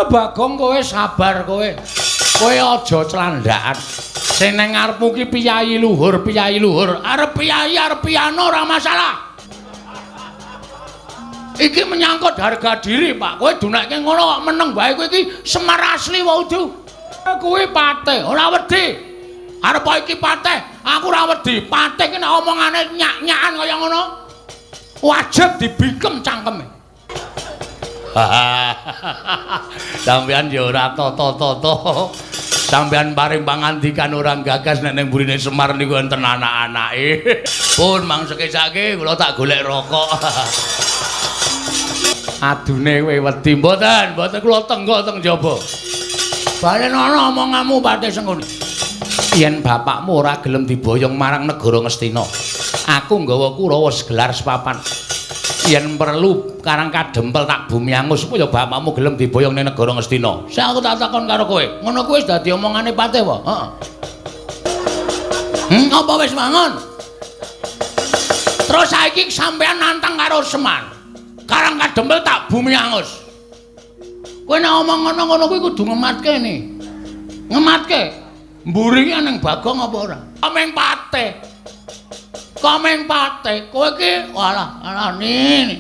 Bagong kowe sabar kowe. Kowe aja clandhakan. Sing nang ngarepmu ki piyayi luhur, piyayi luhur. Arep piyayi arep piano ora masalah. Iki menyangkut harga diri, Pak. Kowe dunekke ngono kok meneng wae kowe iki Semar asli wae udu. Kuwi patih, ora wedi. Arep iki patih, aku ora wedi. Patih ki nek omongane nyak-nyakan kaya ngono, wajib dibingkem cangkeme. Sampeyan ya ora tata-tata. Sampeyan paring pangandikan ora gagas nek ning burine Semar niku enten anak-anake. Pun mang sekecake kula tak golek rokok. Adune kowe wedi mboten, mboten kula tenggo teng jaba. Balen ana omonganmu Patih Sengkuni. Yen bapakmu ora gelem diboyong marang negara Ngastina, aku nggawa Kurawa segelar sepapan. Yen perlu Karang Kadempel tak bumi angus supaya bapakmu gelem diboyong ning negara Ngastina. Sing aku tak takon karo kowe, ngono kuwi wis dadi omongane Patih apa? Heeh. Apa wis mangun? Terus saiki sampean nantang karo Semar. Karang Kadempel tak bumi angus. Kowe nek omong ngono-ngono kuwi kudu ngematke ni. Ngematke. Mburi ki ning Bagong apa ora? Komeng Patih. Komeng Patih. Kowe iki walah alah ni.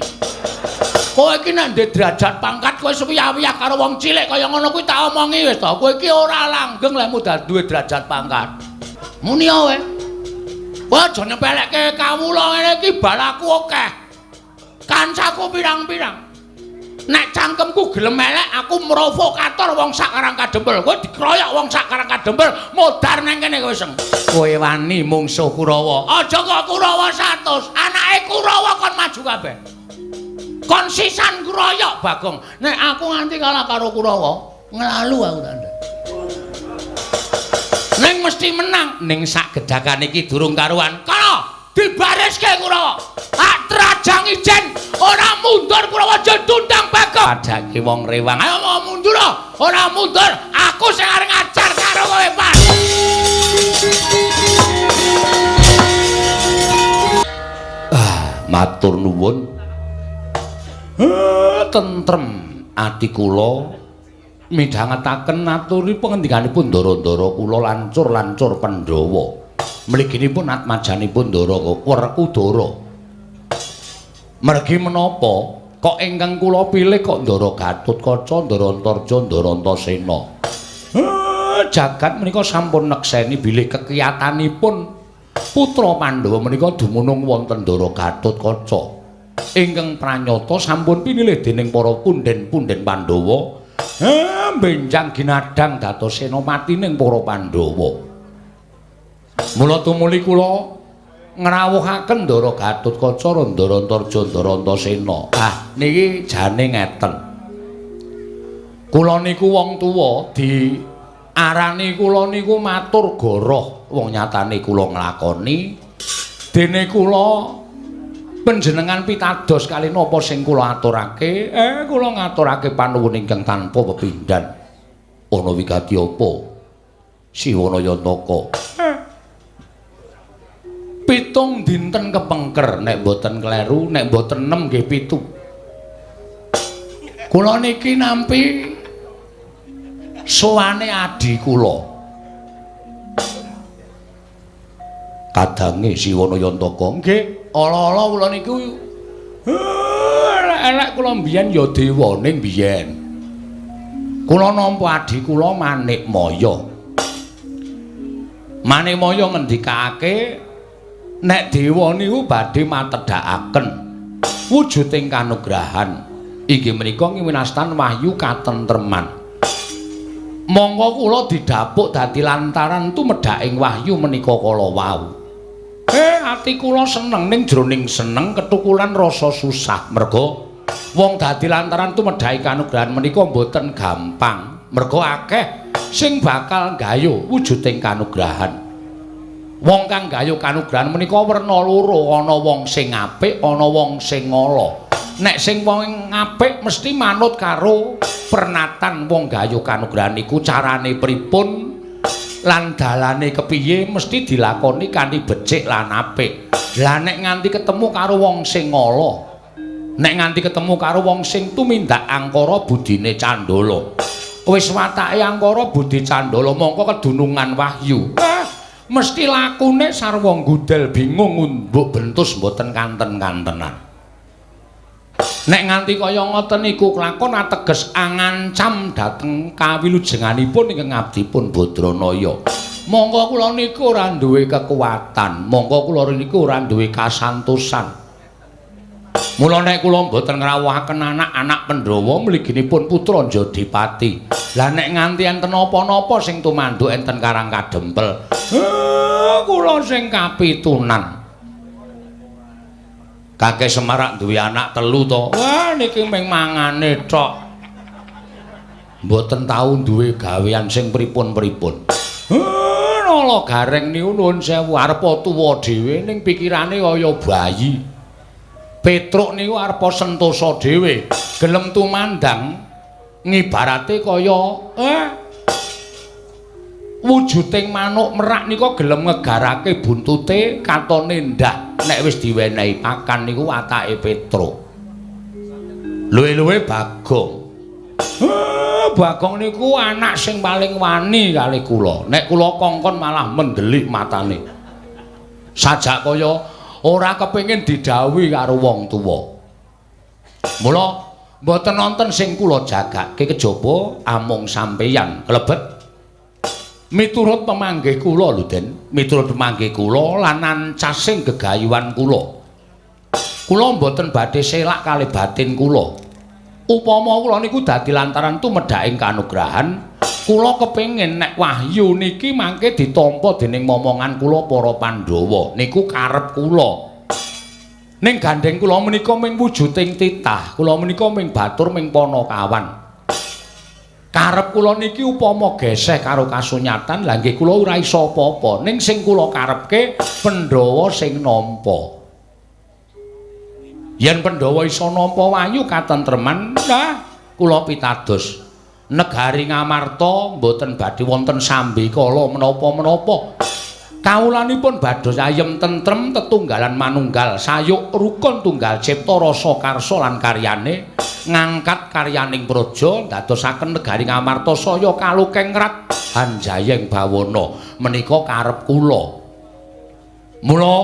Kowe iki nek ndek derajat pangkat kowe suwiyah-wiyah karo wong cilik kaya ngono kuwi tak omongi wis to. Kowe iki ora langgeng lek mudah duwe derajat pangkat. Muni kowe. Kowe aja nyepelekke kawula ngene iki balaku akeh. Kancaku pirang-pirang. Nek cangkemku gelem elek aku provokator wong sak Karang Kadempel. Kowe dikroyok wong sak Karang Kadempel modar nang kene kowe seng. Kowe wani mungsuh Kurawa. Aja kok Kurawa 100, anake Kurawa kon maju kabeh. Kon sisan kroyok Bagong. Nek aku nganti kalah karo Kurawa, nglalu aku tandha. Ning mesti menang. Ning sak gedhakan iki durung karuan. Kono dibariske Kurawa. Tak trajang ijen ora mundur Kurawa aja tundang Bagong. Padake wong rewang. Ayo mau mundur ora mundur. Aku sing arep ngajar karo kowe, Pak. Ah, matur nuwun. Tentrem ati kula midhangetaken aturi pangendikanipun Ndara-ndara kula lancur-lancur Pandhawa. Mliginipun atmajanipun Ndara Werkudara. Mergi menapa kok ingkang kula pilih kok Ndara Gatotkaca, Ndara Antarja, Ndara Antasena. Jagat menika sampun nekseni bilih kekiyatanipun putra Pandhawa menika dumunung wonten Ndara Gatotkaca. Ingkang pranyata sampun pinilih dening para punden-punden Pandhawa. Benjang ginadang dados senopatining para Pandhawa. Mula tumuli kula ngrawuhaken Ndara Gatotkaca, Ndara Antarja, Ndara Antasena. Ah, niki jane ngeten. Kula niku wong tuwa di arani kula niku matur goroh, wong nyatane kula nglakoni. Dene kula panjenengan pitados kali napa sing kula aturake? Kula ngaturake panuwun ingkang tanpa pepindhan. Ana wigati apa? Siwana Yantaka. 7 dinten kepengker nek mboten kleru, nek mboten 6 nggih 7. Kula niki nampi sowane adhi kula. Kadange Siwana Yantaka. Nggih, ala-ala kula niku elek-elek kula mbiyen ya dewa ning biyen. Kula nampa adhi kula Manikmaya. Manikmaya ngendikake nek dewa niku badhe matedhakaken wujuding kanugrahan inggih menika ngiwinastan wahyu katentreman. Monggo kula didhapuk dadi lantaran tumedhaking wahyu menika kala wau. Ati kula seneng ning jroning seneng ketukulan rasa susah merga wong dadi lantaran tumedhaki kanugrahan menika mboten gampang. Merga akeh sing bakal gayuh wujuding kanugrahan. Wong kang gayuh kanugrahan menika werna loro, ana wong sing apik, ana wong sing ala. Nek sing wong apik mesti manut karo pernatan wong gayuh kanugrahan iku carane pripun lan dalane kepiye mesti dilakoni kanthi becik lan apik. Lah nek nganti ketemu karo wong sing ala, nek nganti ketemu karo wong sing tumindak angkara budine candala, Wis watake angkara budi candala mongko kedunungan wahyu. Mesti lakune sarwa nggudel bingung ngumbuk bentus mboten kanten-kantenan. Nek nganti kaya ngoten niku kelakon ateges angancam dhateng kawilujenganipun ingkang abdipun Badranaya. Mongko kula niku ora duwe kekuatan, mongko kula niku ora duwe kasantosan. Mula nek kula mboten ngrawuhaken anak-anak Pandhawa mliginipun putra Jodipati. Lah nek nganti enten napa-napa sing tumanduk enten Karang Kadempel, kula sing kapitunan. Kakek Semar duwe anak telu to. Wah niki mung mangane tok. Mboten tau duwe gawean sing pripun-pripun. Nala Gareng niku nuwun sewu arep tuwa dhewe ning pikirane kaya bayi. Petruk niku arep sentosa dhewe, gelem tumandang ngibarate kaya wujuding manuk merak nika gelem ngegarake buntute katone ndah nek wis diwenehi pakan niku watake Petruk. Luwe-luwe Bagong. Bagong niku anak sing paling wani kali kula. Nek kula kongkon malah mendelik matane. Sajak kaya ora kepengin didhawuhi karo wong tuwa. Mula mboten wonten sing kula jagake kejaba amung sampeyan klebet miturut pemanggih kula lho Den, miturut pemanggih kula lan ancasing gegayuhan kula. Kula mboten badhe selak kalih batin kula. Upama kula niku dadi lantaran tumedhaking kanugrahan, kula kepengin nek wahyu niki mangke ditampa dening momongan kula para Pandhawa. Niku karep kula. Ning gandheng kula menika ming wujuding titah, kula menika ming batur ming panakawan. Karep kula niki upama geseh karo kasunyatan, lha nggih kula ora iso apa-apa. Ning sing kula karepke Pandhawa sing nampa. Yen Pandhawa iso nampa wahyu katentreman, nah kula pitados. Negari Ngamarta mboten badhe wonten sambekala menapa-menapa. Kawulanipun badhe ayem tentrem tetunggalan manunggal sayuk rukun tunggal cipta rasa karsa lan karyane ngangkat karyaning praja ndadosaken negari Ngamarta saya kalukengrat hanjayeng bawana. Menika karep kula. Mula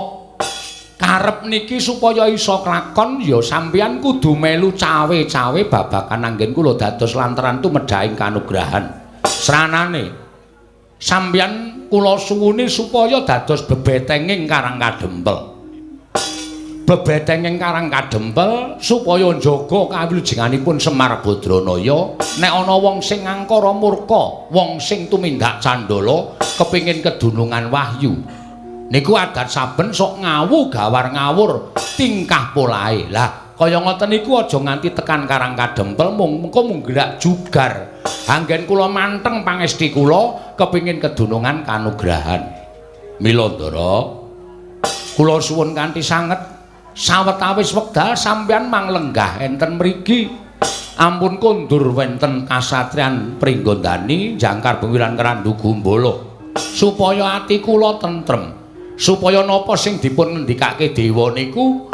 karep niki supaya iso klakon ya sampeyan kudu melu cawe-cawe babagan anggen kula dados lantaran tumedhaing kanugrahan. Sranane sampeyan kula suwuni supaya dados bebetenging Karang Kadempel. Bebetenging Karang Kadempel supaya njaga kawilujenganipun Semar Badranaya. Nek ana wong sing angkara murka, wong sing tumindak candala kepengin kedunungan wahyu, niku adat saben sok ngawu gawar ngawur tingkah polahe. Lah kaya ngoten niku aja nganti tekan Karang Kadempel mung mengko mung gerak jugar. Anggen kula manteng pangesti kula kepengin kedunungan kanugrahan. Mila Ndara, kula suwun kanthi sanget sawetawis wekdal sampeyan manglenggah enten mriki. Ampun kondur wonten kasatriyan Pringgondani jangkar bengi lan Krandu Gumbala supaya ati kula tentrem. Supaya napa sing dipun ngendikake dewa niku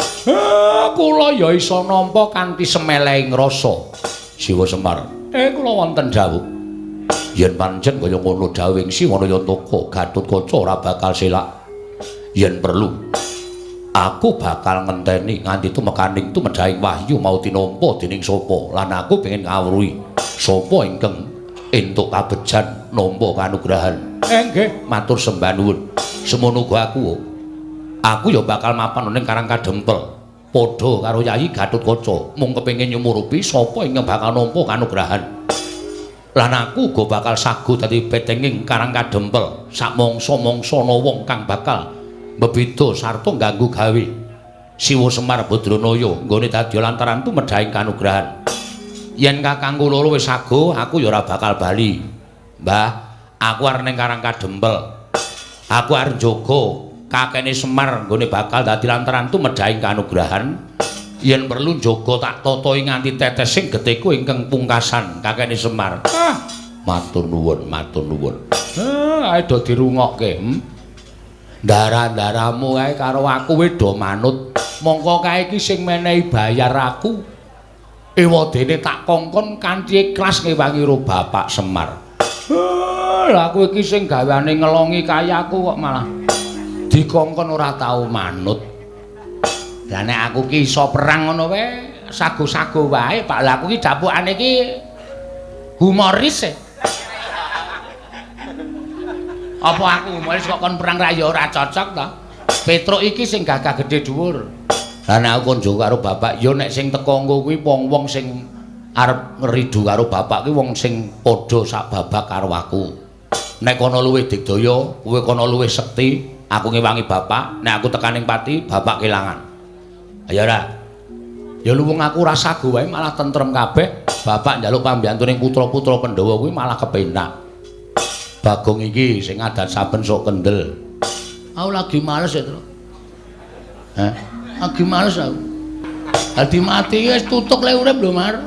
kula ya iso nampa kanthi semelehing rasa. Siwa Semar, kula wonten dawuh. Yen pancen kaya ngono dawuhing Siwa Nayantaka, Gatotkaca ora bakal selak. Yen perlu aku bakal ngenteni nganti tumekaning tumedhaing wahyu mau tinampa dening sapa lan aku pengin ngawruhi sapa ingkang entuk kabejan nampa kanugrahan. Nggih, matur sembah nuwun. Semono uga aku ya bakal mapan ning Karang Kadempel. Padha karo Yayi Gatotkaca mung kepengin nyumurupi sapa ingkang bakal nampa kanugrahan. Lan aku uga bakal sagu dadi betenging Karang Kadempel sak mangsa-mangsa ana wong kang bakal mbebeda sarta ngganggu gawe Siwa Semar Badranaya nggone dadi lantaran tumedhaing kanugrahan. Yen kakangku loro wis sago, aku ya ora bakal bali. Mbah, aku arep ning Karang Kadempel. Aku arep njaga kakene Semar nggone bakal dadi lantaran tumedhaing kanugrahan. Yen perlu njaga tak tatahi nganti tetesing getihku ingkang pungkasan kakene Semar. Matur nuwun, matur nuwun. Ae do dirungokke. Ndara-ndaramu kae karo aku wis do manut. Mongko kae iki sing menehi bayar aku. Ewadene tak kongkon kanthi ikhlas ngewangi ro Bapak Semar. Lah kowe iki sing gaweane ngelongi kayaku kok malah dikongkon ora tau manut. Lah nek aku ki iso perang ngono wae, sago-sago wae, Pak. Lah aku ki dapukane iki humoris e. Apa aku humoris kok kon perang ra ya ora cocok to? Petruk iki sing gagah gedhe dhuwur. Lah nek aku kon jowo karo bapak, ya nek sing teko engko kuwi wong-wong sing arep ngridu karo bapak kuwi wong sing padha sak babak karo aku. Nek kono luwih digdaya, kowe kono luwih sekti, aku ngewangi bapak, nek aku tekaning pati, bapak kelangan. Ayo ora. Ya luwung aku ora sago wae malah tentrem kabeh. Bapak njaluk pambiyantu ning putra-putra Pandhawa kuwi malah kepenak. Bagong iki sing adat saben sok kendel. Aku lagi males ya, Tru. Hah? Lagi males aku. Dadi mati wis tutuk le urip lho, Mar.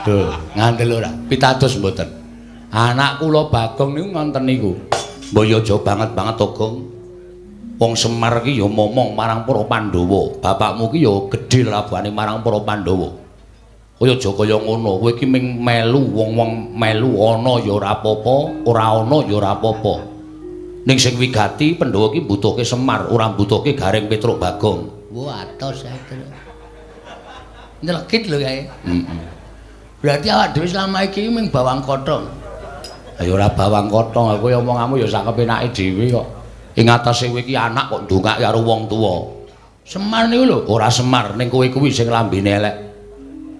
Duh, ngandel ora? Pitados mboten. Anak kula Bagong niku ngonten niku. Mbok ya aja banget-banget to, Gong. Wong Semar ki ya momong marang para Pandhawa. Bapakmu ki ya gedhe lelabuhane marang para Pandhawa. Kowe aja kaya ngono, kowe iki ming melu wong-wong melu ana ya ora apa-apa, ora ana ya ora apa-apa. Ning sing wigati Pandhawa ki mbutuhke Semar, ora mbutuhke Gareng Petruk Bagong. Wah, atos ya. Nyelekit lho kae. Heeh. Berarti awak dhewe selama iki ming bawang kothong. Ha ya ora bawang kothong, aku ya omonganmu ya sak kepenake dhewe kok. Ing atase kowe iki anak kok ndongake karo wong tuwa. Semar niku lho, ora Semar ning kowe kuwi sing lambene elek.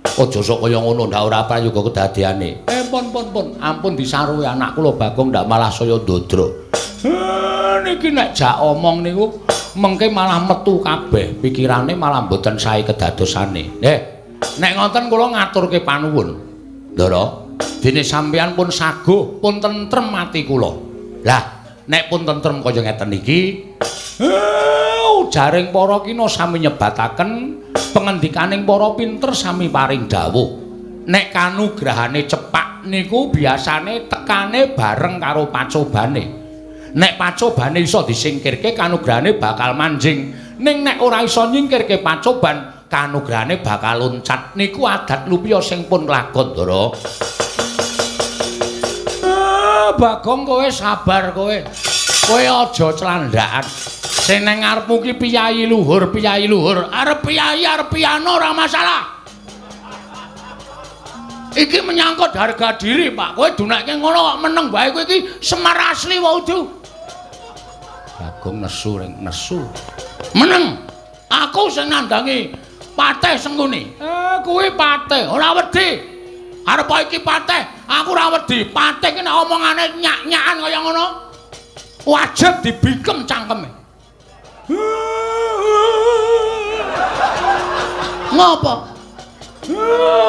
Aja sok kaya ngono, ndak ora prayoga kedadeane. Pun pun pun, ampun disaruwi anak kula Bagong ndak malah saya ndodro. Niki nek jak omong niku mengke malah metu kabeh, pikirane malah mboten sae kedadosane. Nek ngoten kula ngaturke panuwun. Ndara, dene sampeyan pun saguh, pun tentrem ati kula. Lah, nek pun tentrem kaya ngeten iki, ujaring para kina sami nyebataken pengendikaning para pinter sami paring dawuh. Nek kanugrahane cepak niku biasane tekane bareng karo pacobane. Nek pacobane iso disingkirke kanugrahane bakal manjing. Ning nek ora iso nyingkirke pacoban, kanugrahane bakal loncat. Niku adat lupiya sing pun lakon, Ndara. Bagong kowe sabar kowe. Kowe aja clandhakan. Sing nang ngarepmu ki piyayi luhur, piyayi luhur. Arep piyayi, arep piyano ora masalah. Iki menyangkut harga diri, Pak. Kowe dunekke ngono kok meneng wae kowe iki Semar asli wae udu. Bagong nesu ring nesu. Meneng. Aku sing nandangi Patih Sengkuni. Kuwi patih, ora wedi. Arep iki patih, aku ora wedi. Patih ki nek omongane nyak-nyakan kaya ngono, wajib dibikem cangkeme. Ngopo?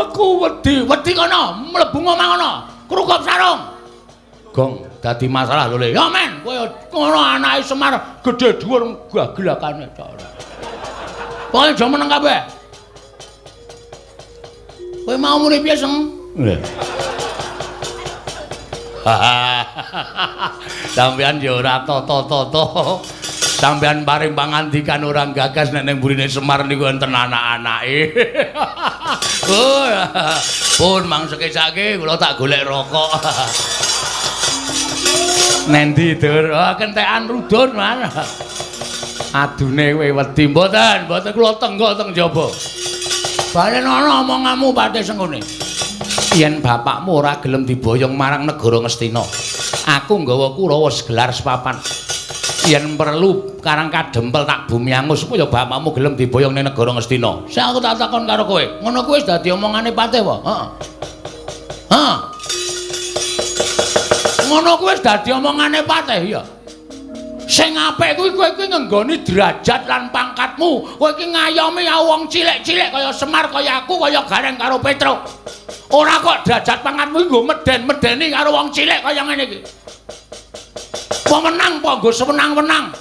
Aku wedi, wedi kono, mlebu omah kono, krukup sarung. Gong, dadi masalah lho Le. Ya men, kowe ngono anake Semar gedhe dhuwur gagelakane tok ora. Pokoke aja meneng kabeh. Kowe mau muni piye, Seng? Sampeyan ya ora tata-tata. Sampeyan paring pangandikan ora gagas nek ning burine Semar niku enten anak-anake. Oh, pun mang sekecake kula tak golek rokok. Nendi, Dur? Oh, kentekan rudun, Man. Adune kowe wedi mboten, mboten kula tenggo teng jaba. Balen ana omonganmu Patih Sengkuni. Yen bapakmu ora gelem diboyong marang negara Ngastina, aku nggawa Kurawa segelar sepapan. Yen perlu Karang Kadempel tak bumi angus supaya bapakmu gelem diboyong ning negara Ngastina. Sing aku tak takon karo kowe, ngono kuwi wis dadi omongane Patih apa? Heeh. Heeh. Ngono kuwi wis dadi omongane Patih ya. Sing apik kuwi kowe kuwi ngenggoni derajat lan pangkatmu. Kowe iki ngayomi wong cilik-cilik kaya Semar, kaya aku, kaya Gareng karo Petruk. Ora kok derajat pangkatmu nggo meden-medeni karo wong cilik kaya ngene iki. Pemenang apa nggo sewenang-wenang?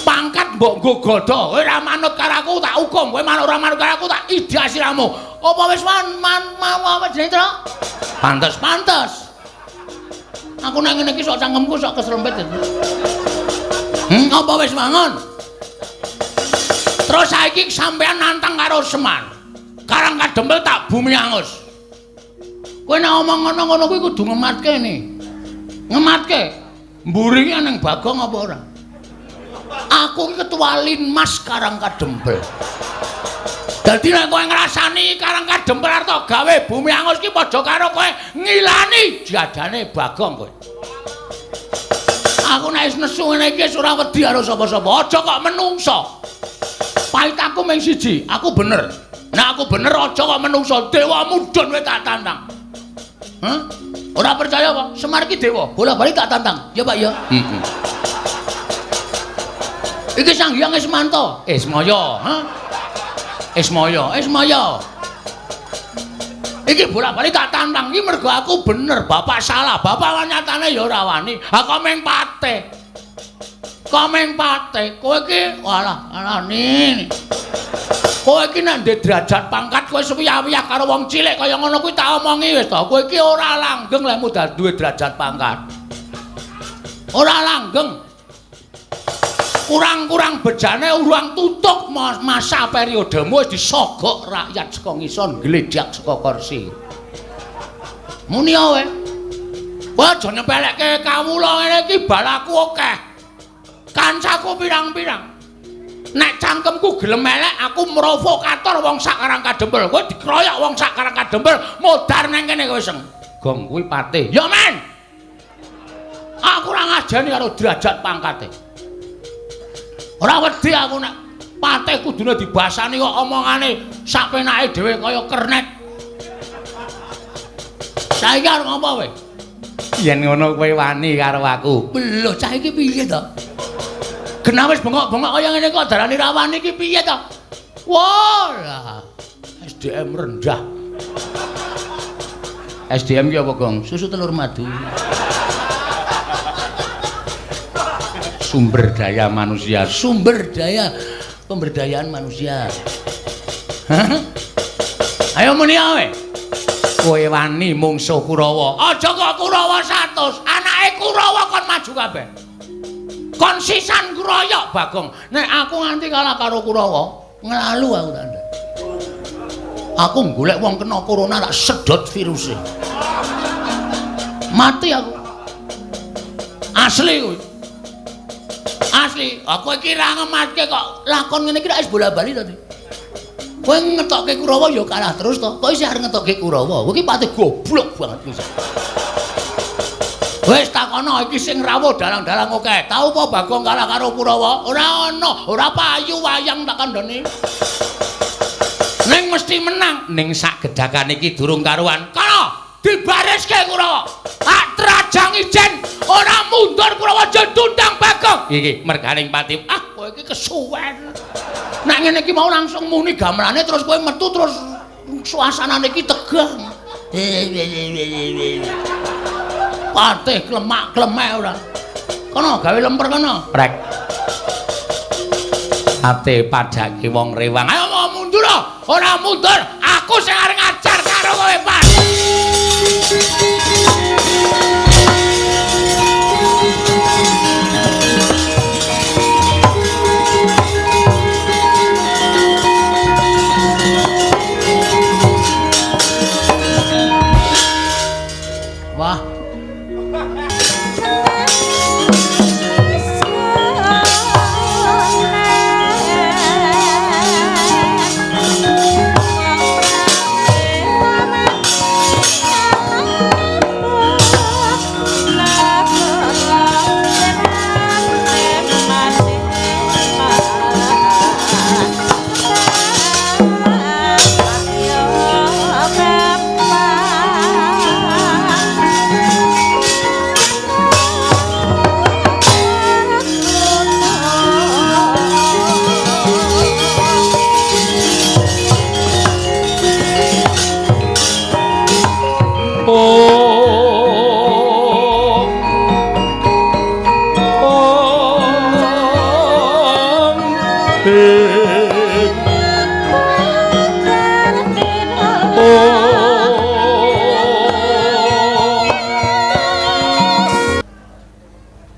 Pangkat mbok nggo godha. Kowe ora manut karo aku tak hukum, kowe manut ora manut karo aku tak idak siramu. Apa wis man man apa jenenge, Truk? Pantes, pantes. Aku nek ngene iki sok cangkemku sok keserempet. Apa wis mangun? Terus saiki sampean nantang karo Semar. Karang Kadempel tak bumi angus. Kowe nek omong ngono-ngono kuwi kudu ngematke ne. Ngematke. Mburi ki ning Bagong apa ora? Aku ki ketua Linmas Karang Kadempel. Dadi nek kowe ngrasani Karang Kadempel arep gawe bumi angus ki padha karo kowe ngilani jadane Bagong kowe. Aku nek wis nesu ngene iki wis ora wedi karo sapa-sapa. Aja kok menungso. Pait aku mung siji, aku bener. Nek aku bener aja kok menungso, dewa mudhun kowe tak tantang. Hah? Ora percaya apa? Semar iki dewa, bola-bali tak tantang. Ya Pak ya. Heeh. Iki Sang Hyang Ismanto. Ismaya, ha? Ismaya, Ismaya. Iki bola-bali tak tantang iki mergo aku bener, bapak salah. Bapak nyatane ya ora wani. Ha kok meng pate. Kok meng pate. Kowe iki walah alane. Kowe iki nek ndek derajat pangkat kowe suwiyah-wiyah karo wong cilik kaya ngono kuwi tak omongi wis to. Kowe iki ora langgeng lek mudal duwe derajat pangkat. Ora langgeng. Kurang-kurang bejane urang tutuk masa periodemu wis disogok rakyat saka ngisor ngledhak saka kursi. Muni kowe. Kowe aja nyepelekke kawula ngene iki balaku akeh. Kancaku pirang-pirang. Nek cangkemku gelem elek aku provokator wong sak Karang Kadempel. Kowe dikroyok wong sak Karang Kadempel modar nang kene kowe seng. Gong kuwi patih. Ya men. Aku ora ngajeni karo derajat pangkate. Ora wedi aku nek patih kudune dibasani kok omongane sak penake dhewe kaya kernet. Saiki arep ngopo kowe? Yen ngono kowe wani karo aku. Lho cah iki piye to? Genah wis bengok-bengok kaya ngene kok darani ra wani iki piye to? Wah, lah SDM rendah. SDM ki apa, Gong? Susu telur madu. Sumber daya manusia, sumber daya pemberdayaan manusia. Hah? Ayo muni ae. Kowe wani mungsuh Kurawa. Aja kok Kurawa 100, anake Kurawa kon maju kabeh. Kon sisan kroyok Bagong. Nek aku nganti kalah karo Kurawa, nglalu aku tandha. Aku golek wong kena corona tak sedot viruse. Mati aku. Asli kuwi. Asli, aku iki ra ngematke kok lakon ngene iki wis bola-bali to. Kowe ngetokke Kurawa ya kalah terus to. Kok isih arep ngetokke Kurawa? Kowe iki pati goblok banget wis. Wis takono iki sing rawuh dalang-dalang akeh. Tau apa Bagong kalah karo Kurawa? Ora ana, ora payu wayang tak kandhani. Ning mesti menang. Ning sak gedhakan iki durung karuan. Kono dibariske Kurawa. Tak trajang ijen ora mundur Kurawa jendundang Bagong. Iki merganing pati. Ah, kowe iki kesuwen. Nek ngene iki mau langsung muni gamelane terus kowe metu terus suasanane iki tegang. Patih klemak-klemek ora. Kono gawe lemper kono. Prek. Ate padake wong rewang. Ayo mau mundur ora mundur. Aku sing arep ngajar karo kowe, Pak. Wah.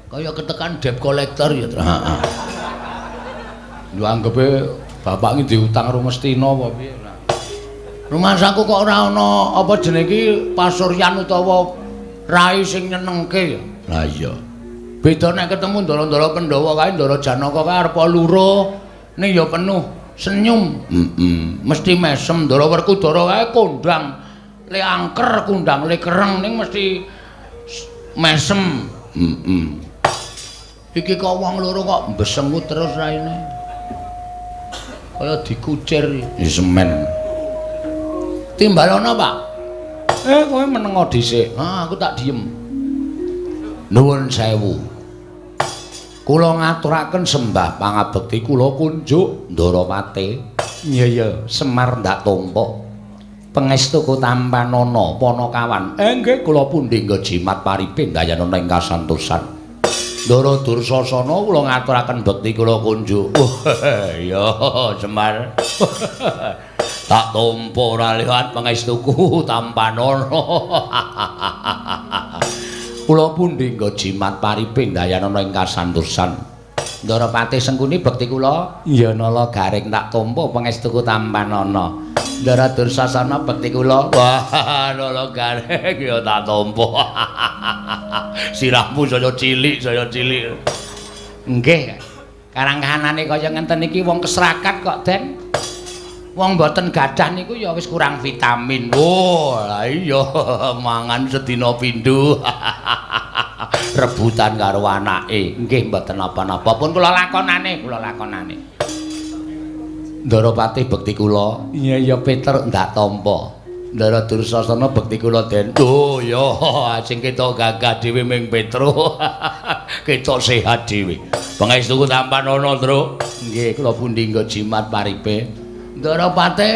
Kaya ketekan debt collector ya, Tru. Heeh. Yo anggepe bapak iki diutang karo Mestina apa piye ora. Rumasaku kok ora ana apa jenenge iki pasuryan utawa rai sing nyenengke ya. Lah iya. Beda nek ketemu ndara-ndara Pandhawa kae, Ndara Janaka kae arep luruh ning ya penuh senyum. Heeh. Mesti mesem. Ndara Werkudara kae kondang le angker, kondang le kereng ning mesti mesem. Heeh. Iki kok wong loro kok mbesengut terus raine. Kaya dikucir. Ya semen. Timbalana, Pak. Kowe menengo dhisik. Ah, aku tak diem. Nuwun sewu. Kula ngaturaken sembah pangabekti kula kunjuk Ndarawati. Iya iya, Semar ndak tampa. Pangestuku tampanana Panakawan. Nggih kula pundi nggo jimat paripe ndayanana ing kasantosan. Ndara Dursasana kula ngaturaken bekti kula kunjuk. Iya, Semar. Tak tampa ora liwat pangestuku tampanana. Kula pundi nggo jimat paripe ndayanana ing kasantosan. Ndarapati Sengkuni bekti kula. Iya Nala Garing tak tampa pangestuku tampanana. Ndara Dursasana bekti kula. Wah, Nala Garing ya tak tampa. Sirahmu saya cilik, saya cilik. Nggih. Karang kahanane kaya ngenten iki wong kesrakat kok, Den. Wong mboten gadah niku ya wis kurang vitamin. Oh, lah iya mangan sedina pindho. Rebutan karo anake. Nggih mboten napa-napa. Pun kula lakonane, kula lakonane. Ndarapati bekti kula. Iya iya Peter ndak tampa. Ndara Dursasana bekti kula, Den. Oh iya, sing ketok gagah dhewe ming Petro. Ketok sehat dhewe. Pangestuku tampanana, Truk. Nggih, kula pundi nggo jimat paripe. Ndarapati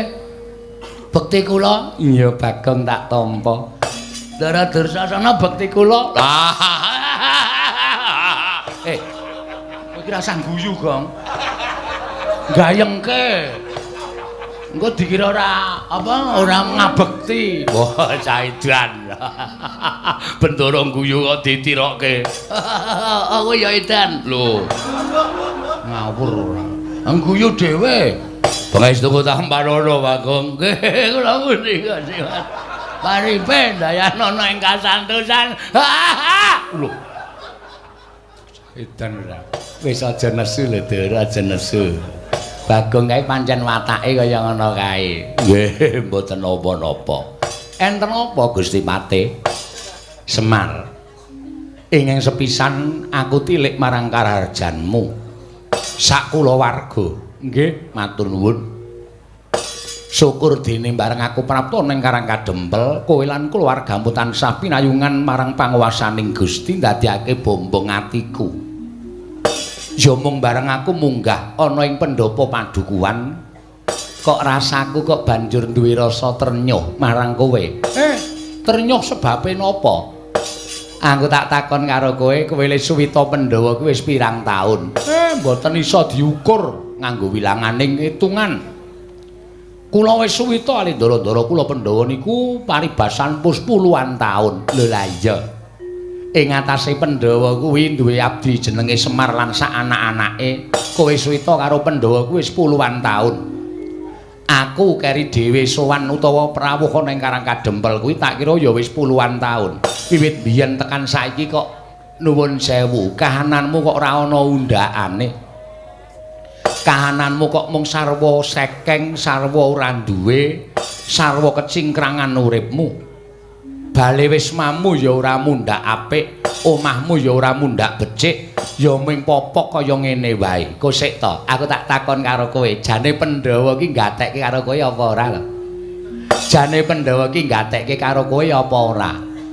bekti kula. Iya Bagong tak tampa. Ndara Dursasana bekti kula. Kowe iki rasah guyu, Gong. Gayengke. Engko dikira ora apa ora ngabekti. Wah, caidan. Bendara guyu kok ditirokke. Aku ya edan. Lho. Ngawur ora. Guyu dhewe. Pangestuku tampanana, Bagong. Nggih, kula pundi Mas. Paripe ndayanana ing kasantosan. Lho. Edan ora. Wis aja nesu lho, Dur, aja nesu. Bagong kae pancen watake kaya ngono kae. Nggih, mboten napa-napa. Enten apa Gusti Patih? Semar. Ingkang sepisan aku tilik marang karajanmu. Sak kulawarga. Nggih, matur nuwun. Syukur dene bareng aku prapta ning Karang Kadempel, kowe lan keluargamu tansah pinayungan marang panguwasaning Gusti ndadekake bombong atiku. Ya mung bareng aku munggah ana ing pendopo padukuhan, kok rasaku kok banjur duwe rasa trenyuh marang kowe. Trenyuh sebabe napa? Aku tak takon karo kowe, kowe le suwita Pandhawa kuwi wis pirang taun? Mboten iso diukur nganggo wilanganing hitungan. Kula wis suwita ali ndara-ndara kula Pandhawa niku paribasan pus puluhan taun. Lho lah iya. Ing atase Pandhawa kuwi duwe abdi jenenge Semar lan sak anak-anake. Kowe suwita karo Pandhawa kuwi wis puluhan taun. Aku keri dhewe sowan utawa prawuh ana ing Karang Kadempel kuwi tak kira ya wis puluhan taun. Wiwit biyen tekan saiki kok nuwun sewu, kahananmu kok ora ana undakane. Kahananmu kok mung sarwa sekeng, sarwa ora duwe, sarwa kecingkrangan uripmu. Bale wismamu ya ora mundhak apik, omahmu ya ora mundhak becik, ya mung popok kaya ngene wae. Kosek to, aku tak takon karo kowe, jane Pandhawa ki gatekke karo kowe apa ora lho? Jane Pandhawa ki gatekke karo kowe apa ora?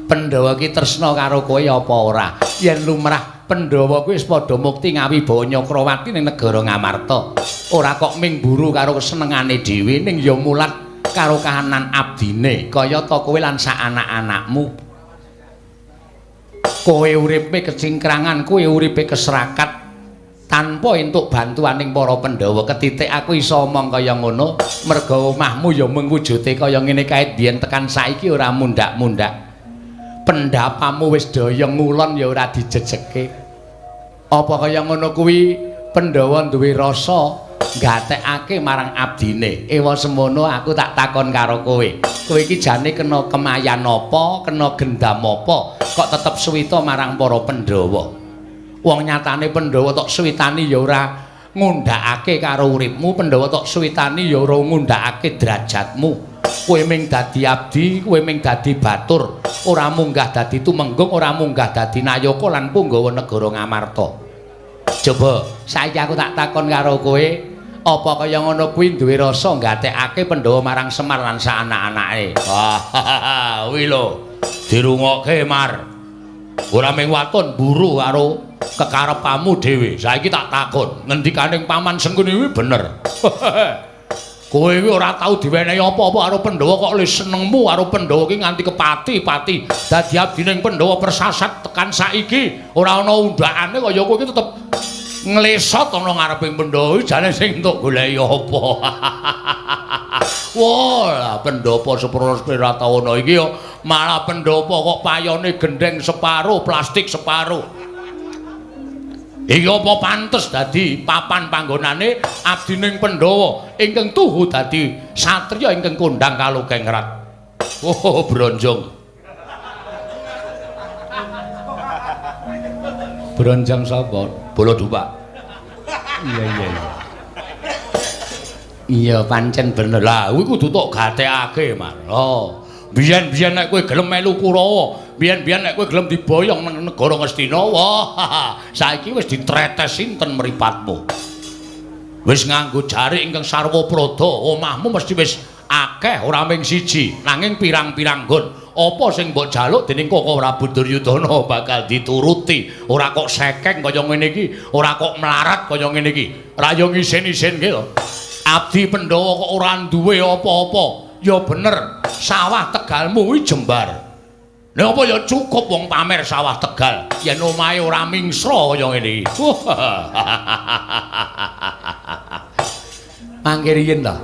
Pandhawa ki tresna karo kowe apa ora? Yen lumrah Pandhawa kuwi wis padha mukti ngawibawa Nyakrawati ning negara Ngamarta. Ora kok ming mburu karo kesenengane dhewe, ning ya mulat karo kahanan abdine, kaya ta kowe lan sak anak-anakmu. Kowe uripe kecingkrangan, kowe uripe keserakat tanpa entuk bantuaning para Pandhawa. Ketitik aku iso omong kaya ngono, merga omahmu ya mung wujude kaya ngene kae biyen tekan saiki ora mundhak-mundhak. Pendapamu wis daya ngulon ya ora dijejeke. Apa kaya ngono kuwi Pandhawa duwe rasa Gatekake marang abdine. Ewa semono aku tak takon karo kowe. Kowe iki jane kena kemayan apa, kena gendam apa, kok tetep suwita marang para Pandhawa. Wong nyatane Pandhawa tok suwitani ya ora ngundhakake karo uripmu, Pandhawa tok suwitani ya ora ngundhakake derajatmu. Kowe ming dadi abdi, kowe ming dadi batur, ora munggah dadi tumenggung, ora munggah dadi nayaka lan punggawa negara Ngamarta. Coba saiki aku tak takon karo kowe, apa kaya ngono kuwi duwe rasa nggatekake Pandhawa marang Semar lan sak anak-anake? Wah, kuwi lho dirungokke Mar. Ora ming waton buru karo kekarepmu dhewe. Saiki tak takon, ngendikaning Paman Sengkuni kuwi bener. Kowe iki ora tau diwenehi apa-apa karo Pandhawa kok le senengmu karo Pandhawa iki nganti kepati-pati. Dadi abdining Pandhawa persasat tekan saiki ora ana undhakane kaya kowe iki tetep nglesot ana ngareping Pandhawa iki jane sing entuk goleki apa. Wah, lah Pandhawa sepuro Pratawana iki ya malah Pandhawa kok payone gendheng separo, plastik separo. Iki apa pantes dadi papan panggonane abdining Pandhawa ingkang tuhu dadi satriya ingkang kondhang kalukengrat. Oh, bronjong. Bronjong sapa? Bala Dupak. Iya iya iya. Iya pancen bener. Lah kuwi kudu tok gatekake, Mar. Oh. Biyen-biyen nek kowe gelem melu Kurawa, biyen-biyen nek kowe gelem diboyong nang negara Ngastina, wah, saiki wis ditretes sinten mripatmu. Wis nganggo jarik ingkang sarwa prada, omahmu mesti wis akeh ora ming siji, nanging pirang-pirang nggon. Apa sing mbok jaluk dening Koko Prabu Duryudana bakal dituruti. Ora kok sekeng kaya ngene iki, ora kok melarat kaya ngene iki. Ra yo ngisin-isinke to. Abdi Pandhawa kok ora duwe apa-apa. Ya bener, sawah Tegalmu kuwi jembar. Lha apa ya cukup wong pamer sawah Tegal yen omahe ora mingsra kaya ngene iki. Mangke riyin to.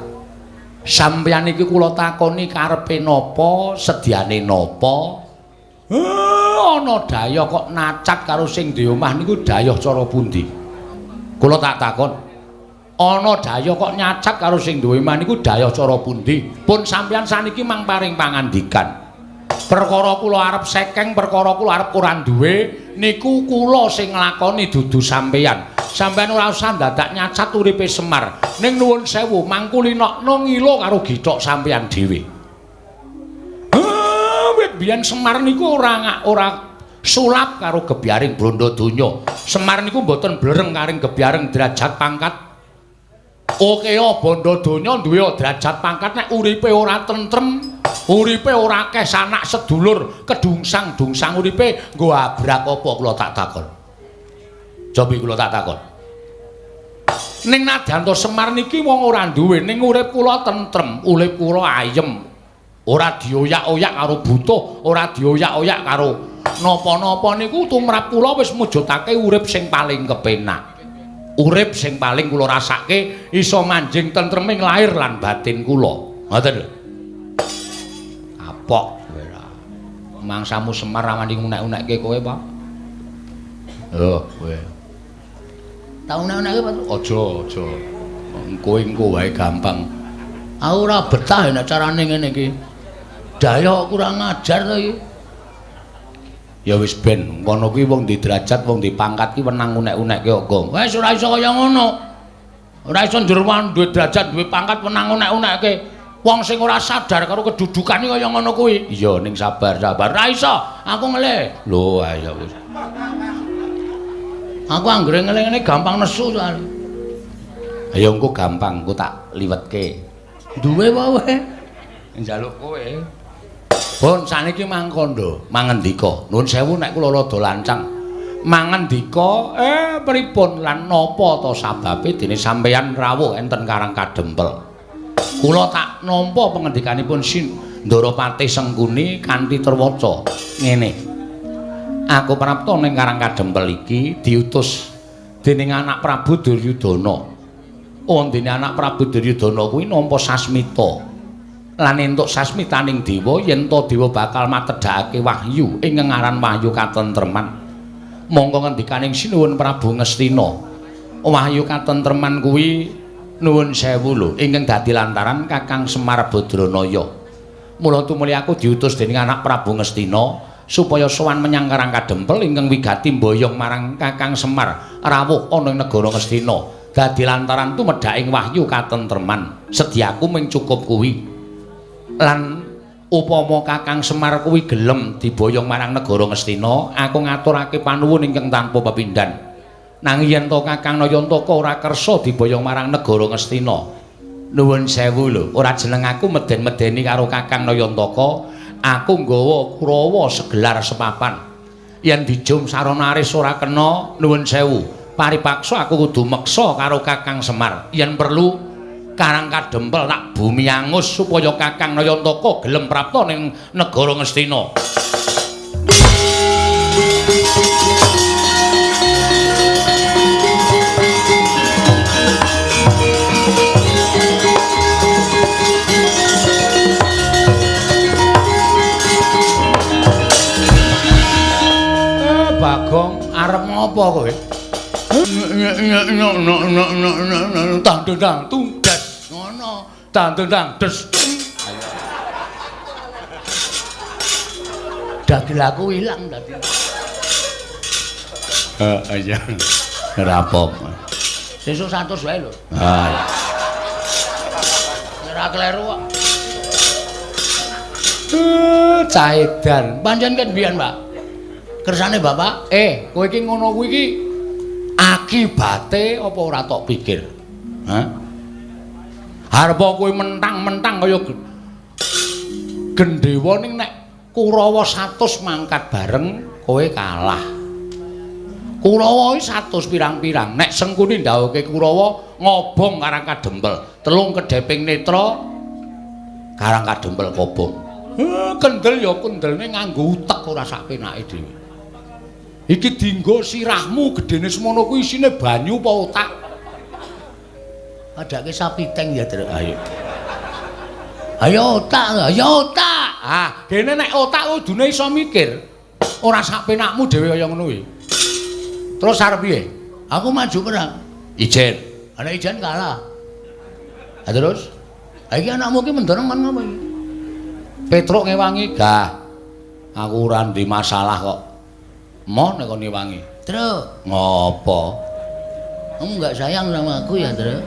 Sampeyan iki kula takoni karepe napa, sedyane napa? Ana dayah kok nacat karo sing duwe omah niku dayah cara pundi? Kula tak takon. Ana dayah kok nyacat karo sing duwe omah niku dayah cara pundi? Pun sampeyan saniki mang paring pangandikan. Perkara kula arep sekeng, perkara kula arep ora duwe niku kula sing nglakoni dudu sampeyan. Sampeyan ora usah dadak nyacat uripe Semar. Ning nuwun sewu mangkulinokno ngilo karo githok sampeyan dhewe. Wit biyen Semar niku ora sulap karo gebyaring bondo donya. Semar niku mboten blereng karing gebyaring derajat pangkat. Oke, bondo donya duwe derajat pangkat nek uripe ora tentrem, uripe ora akeh sanak sedulur, kedungsang-dungsang uripe nggo abrak apa kula tak takon. Cobi kula tak takon. Ning nadyan to Semar niki wong ora duwe, ning urip kula tentrem, urip kula ayem. Ora dioyak-oyak karo butuh, ora dioyak-oyak karo napa-napa niku tumrap kula wis mujudake urip sing paling kepenak. Urip sing paling kula rasake iso manjing tentreming lahir lan batin kula. Ngoten lho. Kapok kowe ora. Mangsamu Semar rawani ngunek-unekke kowe, Pak. Lho, kowe. Tak unek-unekke, Pak. Aja, aja. Kowe engko wae gampang. Aku ora betah nek carane ngene iki. Daya kurang ajar to iki. Ya wis ben, kono kuwi wong di derajat, wong di pangkat ki wenang unek-unekke kok. Wis ora iso kaya ngono. Ora iso njerwan duwe derajat, duwe pangkat wenang unek-unekke. Wong sing ora sadar karo kedudukane kaya ngono kuwi. Iya, ning sabar, sabar. Ora iso, aku ngelih. Lho, ayo wis. Aku anggere ngelih ngene gampang nesu soalé. Ayo engko gampang, engko tak liwetke. Duwe apa kowe? Njaluk kowe. Pun saniki mangkondo, mangendika. Nuwun sewu nek kula rada lancang. Mangendika, pripun lan napa to sababe dene sampeyan rawuh enten Karang Kadempel? Kula tak nampa pangendikanipun Ndorapati Sengkuni kanthi terwaca ngene. Aku prapta ning Karang Kadempel iki diutus dening anak Prabu Duryudana. Oh, dene anak Prabu Duryudana kuwi nampa sasmita. Lan entuk sasmitaning dewa yen to dewa bakal matedhakake wahyu ing ngaran wahyu katentreman. Mongko ngendikaning Sinuwun Prabu Ngastina, wahyu katentreman kuwi Nuwun sewu lho, ingkang dadi lantaran Kakang Semar Badranaya. Mula tumuli aku diutus dening anak Prabu Ngastina supaya sowan menyang Karang Kadempel ingkang wigati mboyong marang Kakang Semar rawuh ana ing negara Ngastina. Dadi lantaran tumedhaking wahyu katentreman. Sedyaku mung cukup kuwi. Lan upama Kakang Semar kuwi gelem diboyong marang negara Ngastina, aku ngaturake panuwun ingkang tanpa pepindhan. Nanging yen to Kakang Nayantaka ora kersa diboyong marang negara Ngastina. Nuwun sewu lho, ora jeneng aku meden-medeni karo Kakang Nayantaka, aku nggawa Kurawa segelar sepapan. Yen dijum sarana aris ora kena, nuwun sewu, paripaksa aku kudu meksa karo Kakang Semar. Yen perlu Karang Kadempel tak bumi angus supaya Kakang Nayantaka gelem prapta ning negara Ngastina. Bagong arep ngopo kowe? Tang tang tunggas ngono. Tang tang des. Dagel aku ilang dadi. Heeh iya. Ora apa-apa. Sesuk 100 wae lho. Ha. Ora kleru kok. Caedan. Pancen kan biyen, Pak. Kersane Bapak, kowe iki ngono kuwi iki akibate apa ora tok pikir? Hah? Arep kowe mentang-mentang kaya gendhewa ning nek Kurawa 100 mangkat bareng kowe kalah. Kurawa iki 100 pirang-pirang, nek Sengkuni ndhawuhke Kurawa ngobong Karang Kadempel, telung kedheping netra Karang Kadempel kobong. Kendel ya kendelne nganggo utek ora sak penake dhewe. Iki dinggo sirahmu gedene semono kuwi isine banyu apa otak? Padake sapi teng ya, Truk. Ayo. Ayo otak, ayo otak. Ah, dene nek otak kudune iso mikir. Ora sak penakmu dhewe kaya ngono kuwi. Terus arep piye? Aku maju perang. Ijen. Ana ijen kalah. Ha terus? Ha iki anakmu iki mendorong kon ngopo iki? Petruk ngewangi, gah. Aku ora ndek masalah kok. Moh nek kon ngewangi. Truk, ngopo? Kamu enggak sayang sama aku ya, Truk?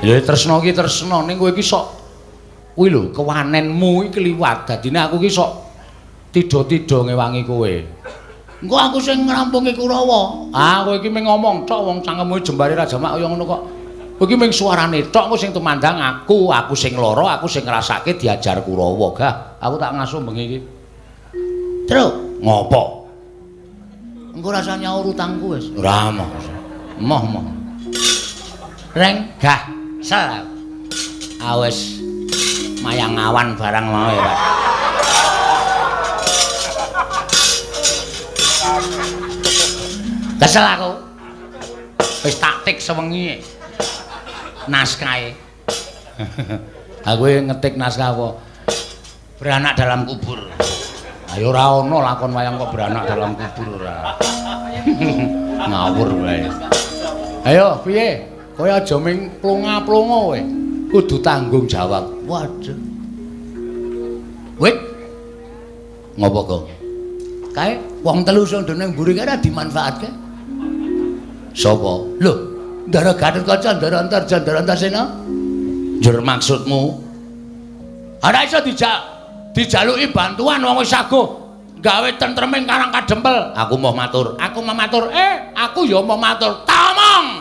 Ya tresno iki tresno ning kowe iki sok kuwi lho kewanenmu iki kliwat. Dadine aku iki sok tidha-tidha ngewangi kowe. Engko aku sing ngrampungi Kurawa. Ah, kowe iki mung ngomong tok wong cangkemmu jembare ra jamak kaya ngono kok. Kowe iki mung suarane tok engko sing tumandang aku, aku sing lara, aku sing ngrasake diajar Kurawa. Gah, aku tak ngasuh bengi iki. Truk, ngopo? Engko rasa nyaur utangku wis. Ora moh. Moh moh. Reng, gah, sel. Awes mayang awan barang mau ya, Pak. Kesel aku. Wis taktik sewengi. Naskahe. Aku ngetik naskah apa? Beranak dalam kubur. Ayo ora ana lakon wayang kok beranak dalam kubur ora. Ngawur wae. Ayo piye? Kowe aja ming plonga-plonga kowe. Kudu tanggung jawab. Waduh. Wit. Ngopo, Gong? Kae wong telu sing ndene mburi kae ora dimanfaatke. Sapa? Lho, Ndara Gatotkaca, Ndara Antarja, Ndara Antasena. Njur maksudmu? Ora iso dijaluki bantuan wong wis saguh gawe tentreming Karang Kadempel. Aku mau matur. Aku mau matur. Aku ya mau matur. Tamong.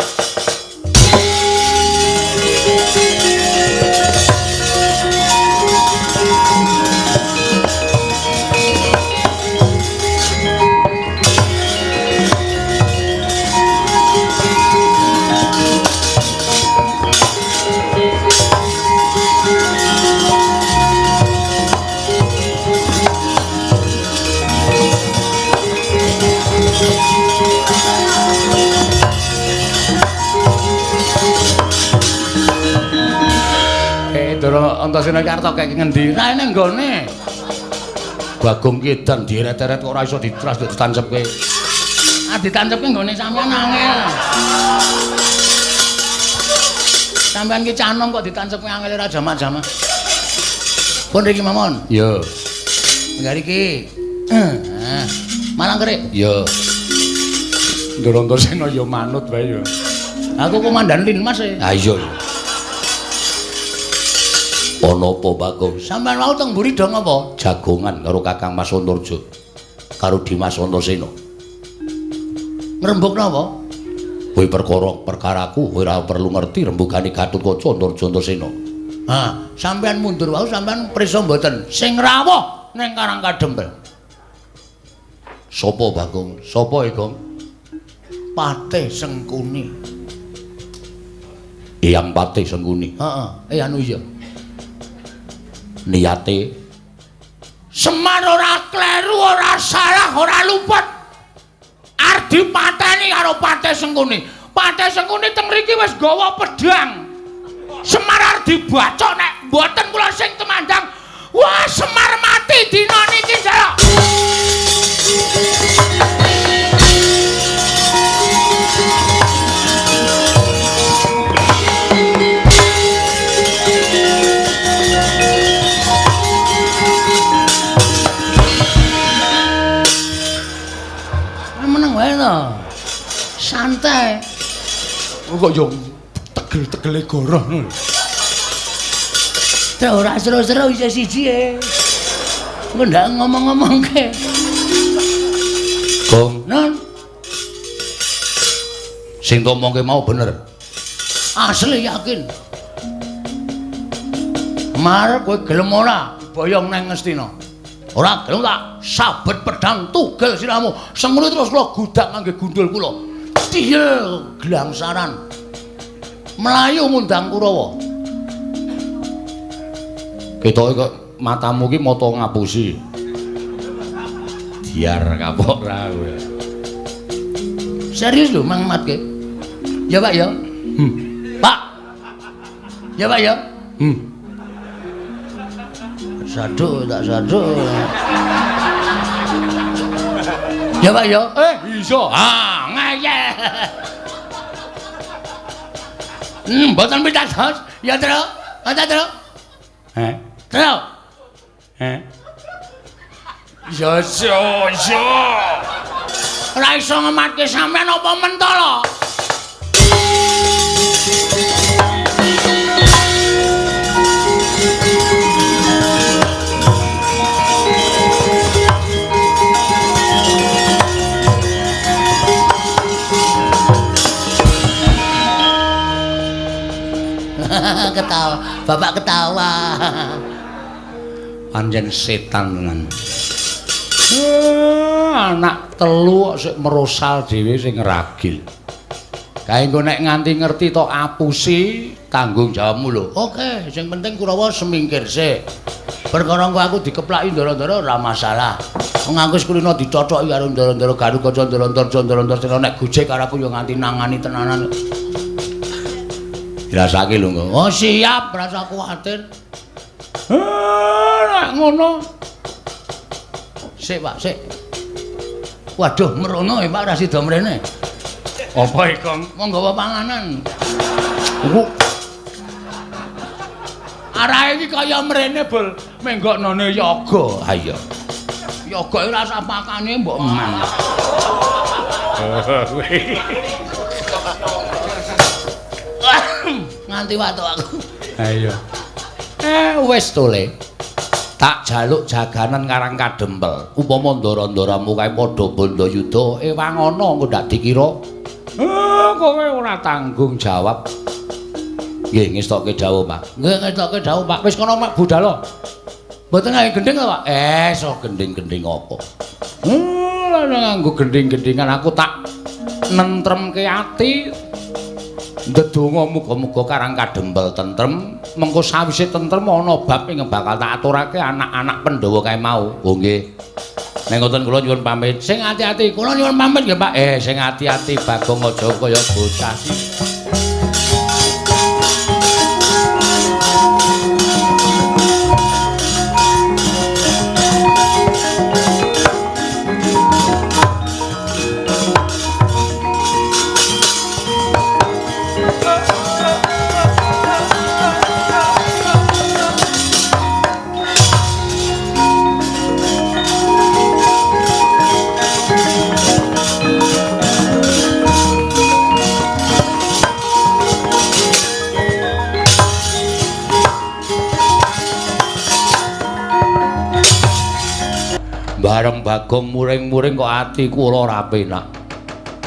Ndara Antasena iki arep tok kek ngendi? Ra ene nggone. Bagong ki edan dieret-eret kok ora iso ditras ditancepke. Ah ditancepke nggone sampean angel. Sampeyan ki canom kok ditancepi angel ora jamak-jamak. Pun riki mawon. Iya. Enggak iki. Heeh. Malang kerik. Iya. Ndara Antasena ya manut wae ya. Aku komandan Linmas e. Ha iya. Ana apa, Bagong? Sampeyan wau teng mburi do ngapa? Jagongan karo Kakang Mas Antarja. Karo Dimas Antasena. Ngrembug napa? Kowe perkara perkaraku kowe ora perlu ngerti rembugane Gatotkaca Antarja Antasena. Ha, sampeyan mundur wau sampeyan prisa mboten? Sing rawuh ning Karang Kadempel. Sapa, Bagong? Sapa, Gong? Patih Sengkuni. Eyang Patih Sengkuni. Heeh, anu iya. Niate Semar ora kleru, ora salah, ora luput. Arep dipateni karo Patih Sengkuni. Patih Sengkuni teng mriki wis gawa pedhang. Semar arep dibacok nek mboten kula sing temandang. Wah, Semar mati dina niki, Jalak. Meneng wae to. Santai. Kok yo tegel-tegele goroh ngono. Ta ora seru-seru isih siji e. Engko ndak ngomong-ngomongke. Gong, Non. Sing ngomongke mau bener. Asli yakin. Mar kowe gelem ora boyong nang Ngastina? Ora gelem tak sabet pedhang tugel siramu. Sengkuni terus kula gudak ngangge gundul kula. Tiyel glangsaran. Melayu ngundang Kurawa. Ketoke kok matamu ki mata ngapusi. Diar kapok ra kowe. Serius lho Mang Matke. Ya Pak ya. Pak. Ya Pak ya. Saduk tak saduk. Ya Pak ya. Iso. Ah, ngeyel. Mboten pitados. Ya, Tru. Ada, Tru. Heh. Tru. Heh. Ya iso, iso. Ora iso ngematke sampean apa mentala? Ketawa, bapak ketawa. Pancen setan tenan. Anak telu kok sik merosal dhewe sing ngragil. Kae engko nek nganti ngerti tok apusi tanggung jawabmu lho. Oke, sing penting Kurawa semingkir sik. Perkara engko aku dikeplaki ndara-ndara ora masalah. Wong aku wis kulino dicochoki karo ndara-ndara Garukaca ndara-ndara ndara-ndara nek gojek karo aku ya nganti nangani tenanan. Dirasake lho engko. Oh siap, rasa kuwatir. Nek ngono. Sik, Pak, sik. Waduh, merono ya Pak, ra sida mrene. Apa iki, Kong? Mong nggawa panganan. Ku. Arahe iki kaya mrene, Bul. Menggoknone yoga. Ha iya. Yoga ora usah pakane mbok eman. Nganti watuk aku. Ha iya. Wis to, Le. Tak jaluk jaganan Karang Kadempel. Upama ndara-ndaramu kae padha bandayuda, ewang ana engko ndak dikira. Kowe ora tanggung jawab. Nggih, ngestokke dawuh, Pak. Nggih, ngestokke dawuh, Pak. Wis kono mak budal. Mboten nganggo gendhing to, Pak? So gendhing-gendhing apa? Lah nganggo gendhing-gendhingan aku tak nentremke ati. Ndedonga muga-muga Karang Kadempel tentrem, mengko sawise tentrem ana bab ing bakal tak aturake anak-anak Pandhawa kae mau. Oh nggih. Nek ngoten kula nyuwun pamit. Sing ati-ati, kula nyuwun pamit nggih, Pak. Sing ati-ati Bagong aja kaya bocah. Bareng Bagong muring-muring kok ati kula ora penak.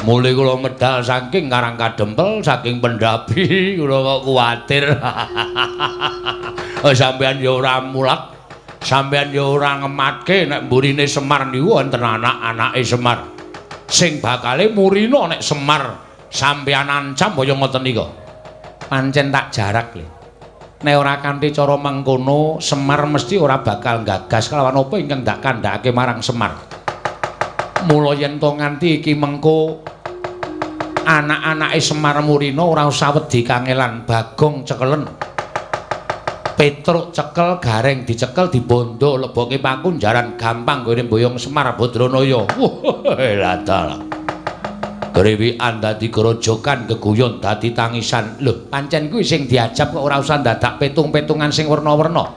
Mule kula medal saking Karang Kadempel, saking Pendapi, kula kok kuwatir. Sampeyan ya ora mulak, sampeyan ya ora ngematke nek mburine Semar niku wonten anak-anake Semar. Sing bakale murina nek Semar sampeyan ancam kaya ngoten nika. Pancen tak jarak le. Nek ora kanthi cara mengkono, Semar mesti ora bakal gagas kelawan apa ingkang dak kandhakake marang Semar. Mula yen to nganti iki mengko anak-anake Semar murina ora usah wedi kangelan. Bagong cekelen. Petruk cekel, Gareng dicekel, dibondo leboke pakunjaran gampang nggone mboyong Semar Badranaya. Wah, lah dalah. Grewikan dadi grojokan, geguyon dadi tangisan. Lho, pancen kuwi sing diajab kok ora usah dadak petung-petungan sing werna-werna.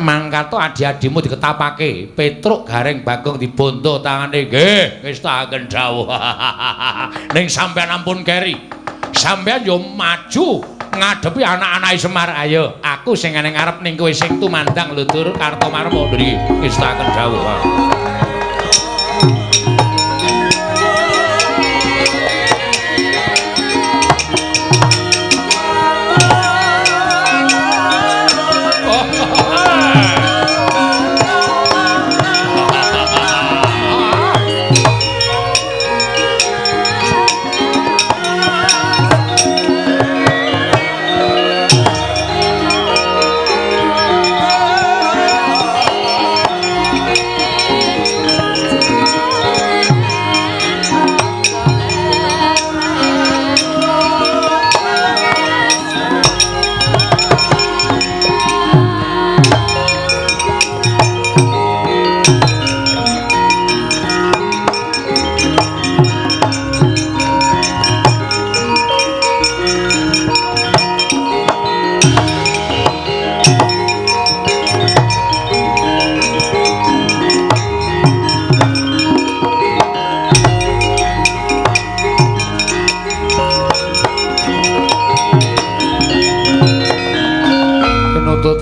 Mangkato adi-adimu diketapake. Petruk, Gareng, Bagong dibondo tangane. Nggih, wis taken dawuh. Ning sampeyan ampun keri. Sampeyan yo maju ngadepi anak-anake Semar. Ayo, aku sing ning ngarep ning kowe sing tumandang lho, Dur Kartomarma. Nggih, wis taken dawuh.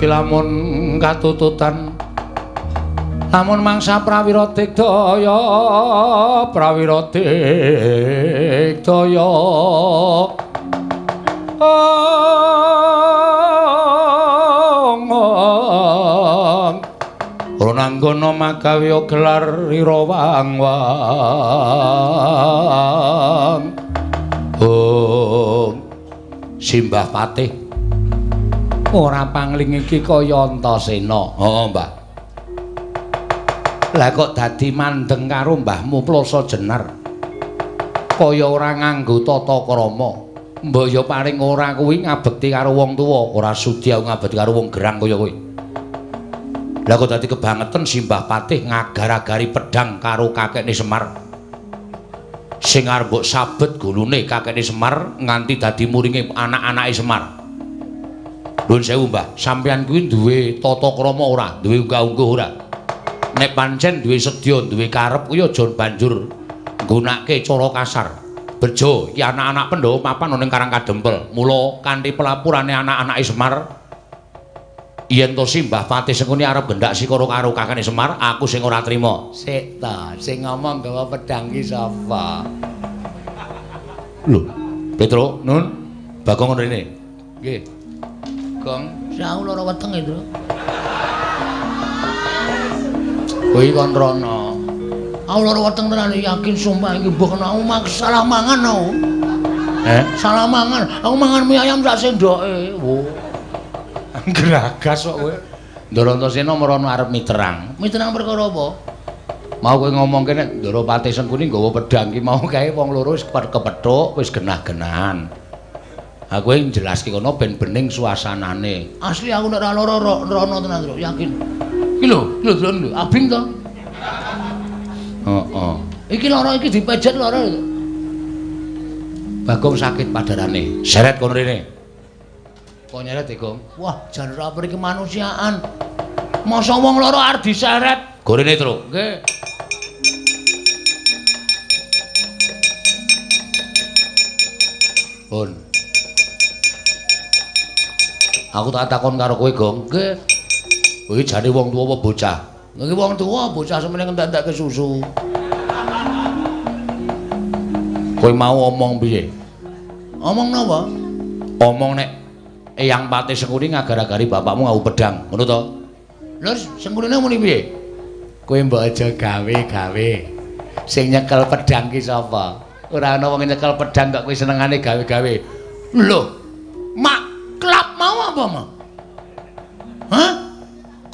Lamun katututan lamun mangsa prawira digdaya, prawira digdaya. Ronanggana magawe gelar ira wang-wang. Om Simbah Patih ora pangling iki kaya Antasena. Heeh, Mbah. Lah kok dadi mandeng karo mbahmu Plasa Jenar. Kaya ora nganggo tata krama. Mbok ya paling ora kuwi ngabekti karo wong tuwa, ora sudi aku ngabekti karo wong gerang kaya kowe. Lah kok dadi kebangetan Simbah Patih ngagar-agari pedhang karo kakekne Semar. Sing arep mbok sabet gulune kakekne Semar nganti dadi muringe anak-anake Semar. Nuwun sewu, Mbah, sampeyan kuwi duwe tata krama ora? Duwe unggah-ungguh ora? Nek pancen duwe sedya, duwe karep kuwi aja banjur nggunakake cara kasar. Bejo, iki anak-anak Pandhawa papan ana ning Karang Kadempel. Mula kanthi pelapurane anak-anake Semar, yen to Simbah Patih Sengkuni arep gendak sikara karo kakane Semar, aku sing ora trima. Sik ta, sing ngomong gawa pedhang ki sapa? Lho, Petro, Nun, Bagong rene. Nggih. Gong, aku lara weteng itu. Kowe kon rono. Aku lara weteng tenan yakin sumpah iki mbok aku salah mangan aku. Salah mangan. Aku mangan mie ayam sak sendoke. Wo. Gragas kok kowe. Ndara Antasena merono arep miterang. Miterang perkara apa? Mau kowe ngomongke nek Ndara Patih Sengkuni nggawa pedhang ki mau kae wong loro wis kepethuk, wis genah-genahan. Aku yang jelaske kono ben bening suasanane. Asli aku nek ora lara rono tenan, Tru, yakin. Iki lho, iki lho delok lho, abing to. Heeh. Iki lara iki dipejet lara. Bagong sakit padarane. Seret kono rene. Kok nyeret e, Gong? Wah, jan ora peri kemanusiaan. Masa wong lara arep diseret? Gorene, Tru. Nggih. Pun. Aku tak takon karo kowe, Gong. Nggih. Kowe jane wong tuwa apa bocah? Iki wong tuwa bocah semene ngentek-entekke susu. Kowe mau omong piye? Omong napa? Omong nek Eyang Patih Sengkuni ngagar-agari bapakmu nganggo pedang, ngono to? Lha Sengkunine muni piye? Kowe mbok aja gawe-gawe. Sing nyekel pedang ki sapa? Ora ana wong nyekel pedang kok kowe senengane gawe-gawe. Lho, mak klap mau apa, Ma? Hah?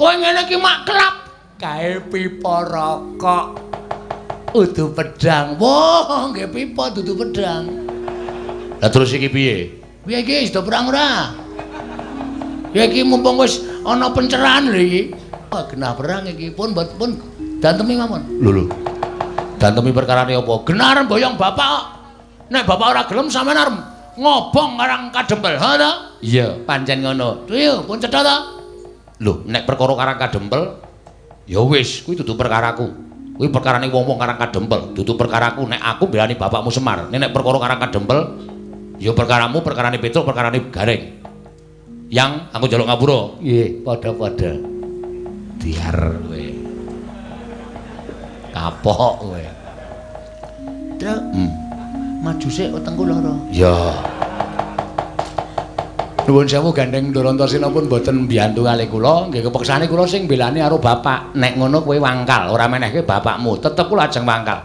Kowe ngene iki mak klap gawe pipa rokok. Udu pedang. Wah, nggih pipa dudu pedang. Lah terus iki piye? Piye iki wis do perang ora? Ya iki mumpung wis ana pencerahan lho iki. Wah, genah perang iki pun pun dantemi mawon. Lho lho. Dantemi perkarane apa? Genah arep boyong bapak kok. Nek bapak ora gelem sampean arep ngobong Karang Kadempel. Ha ta? Iya, pancen ngono. Yo, pun cetha ta? Lho, nek perkara Karang Kadempel ya wis, kuwi dudu perkaraku. Kuwi perkarane wong-wong Karang Kadempel, dudu perkaraku. Nek aku mbelani bapakmu Semar. Nek perkara Karang Kadempel ya perkaramu, perkarane Petruk, perkarane Gareng. Yang aku njaluk ngapura. Nggih, padha-padha. Diar kowe. Kapok kowe. Truk. Maju sik wetengku lara. Ya. Nuwun sewu gandeng Ndorantosena pun mboten mbiyantu kalih kula, nggih kepeksane kula sing mbelani karo bapak. Nek ngono kowe wangkal, ora menehke bapakmu, tetep kula ajeng wangkal.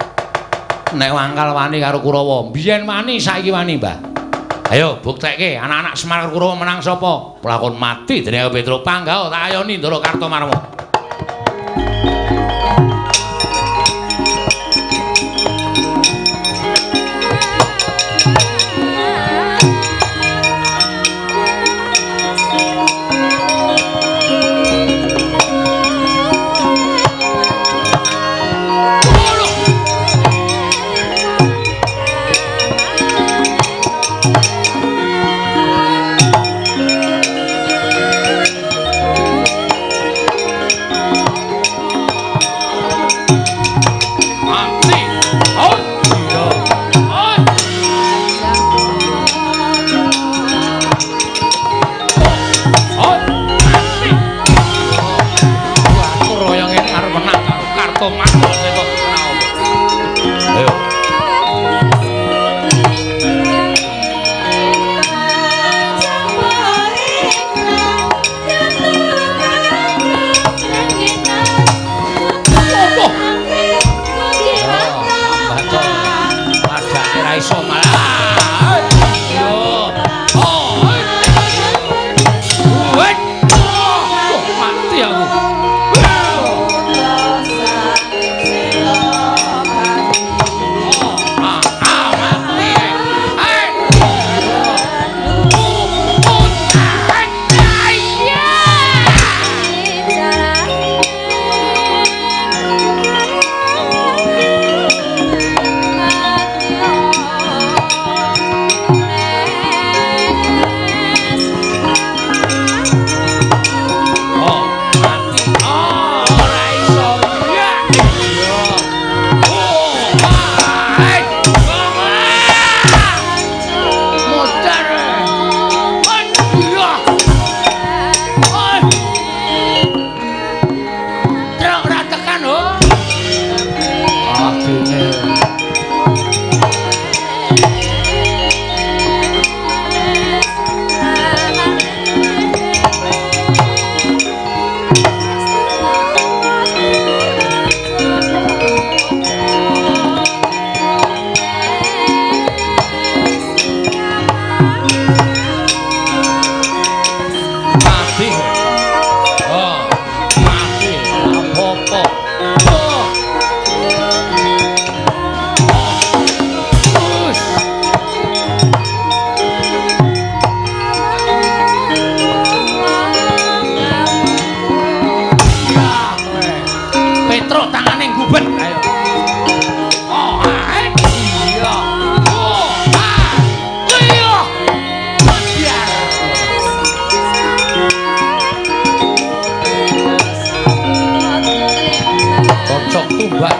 Nek wangkal wani karo Kurawa, biyen wani saiki wani, Mbah. Ayo buktekke anak-anak Semar Kurawa menang sapa? Pelakon mati dening Petruk panggah tak ayoni Ndara Kartomarma.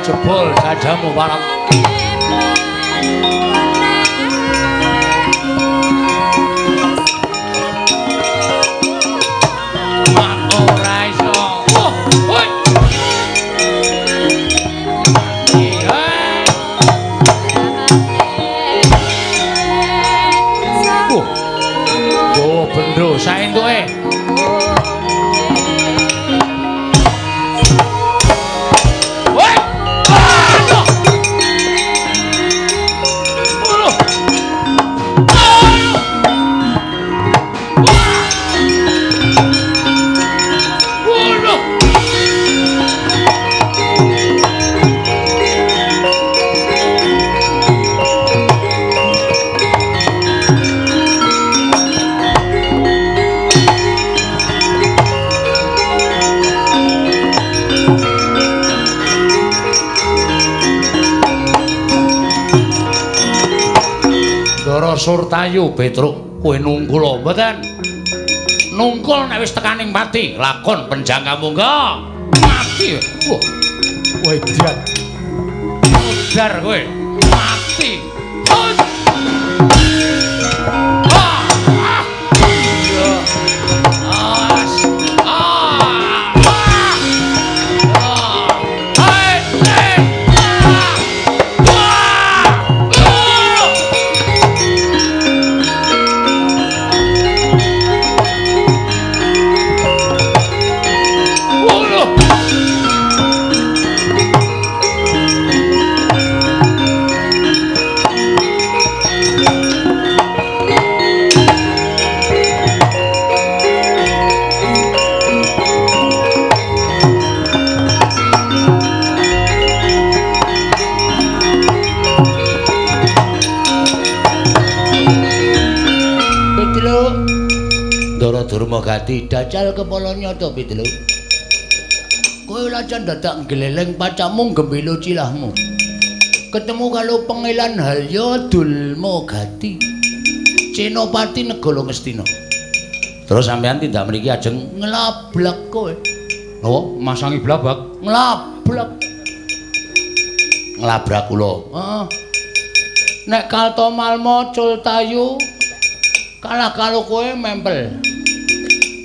Jebol dadamu warak. Ora iso. Oh, hoi. Bondo saentuke. Woi. Aduh. Aduh. Aduh. Surtayu Petruk kowe nungkul mboten? Nungkul nek wis tekaning pati lakon penjangka mungga mati. Wah, wedan modar kowe mati. Durmagati dajal kepala nyata Petruk. Kowe lajan dadak nggleleng pacamu gembilo cilahmu. Ketemu karo Pangeran Halya Dulmagati, Senopati Negara Ngastina. Terus sampean tindak mriki ajeng nglablak kowe. Napa? Masangi blabak? Nglablak. Nglabrak kula. Heeh. Nek Kartomarma Cultayu kalah karo kowe mempel.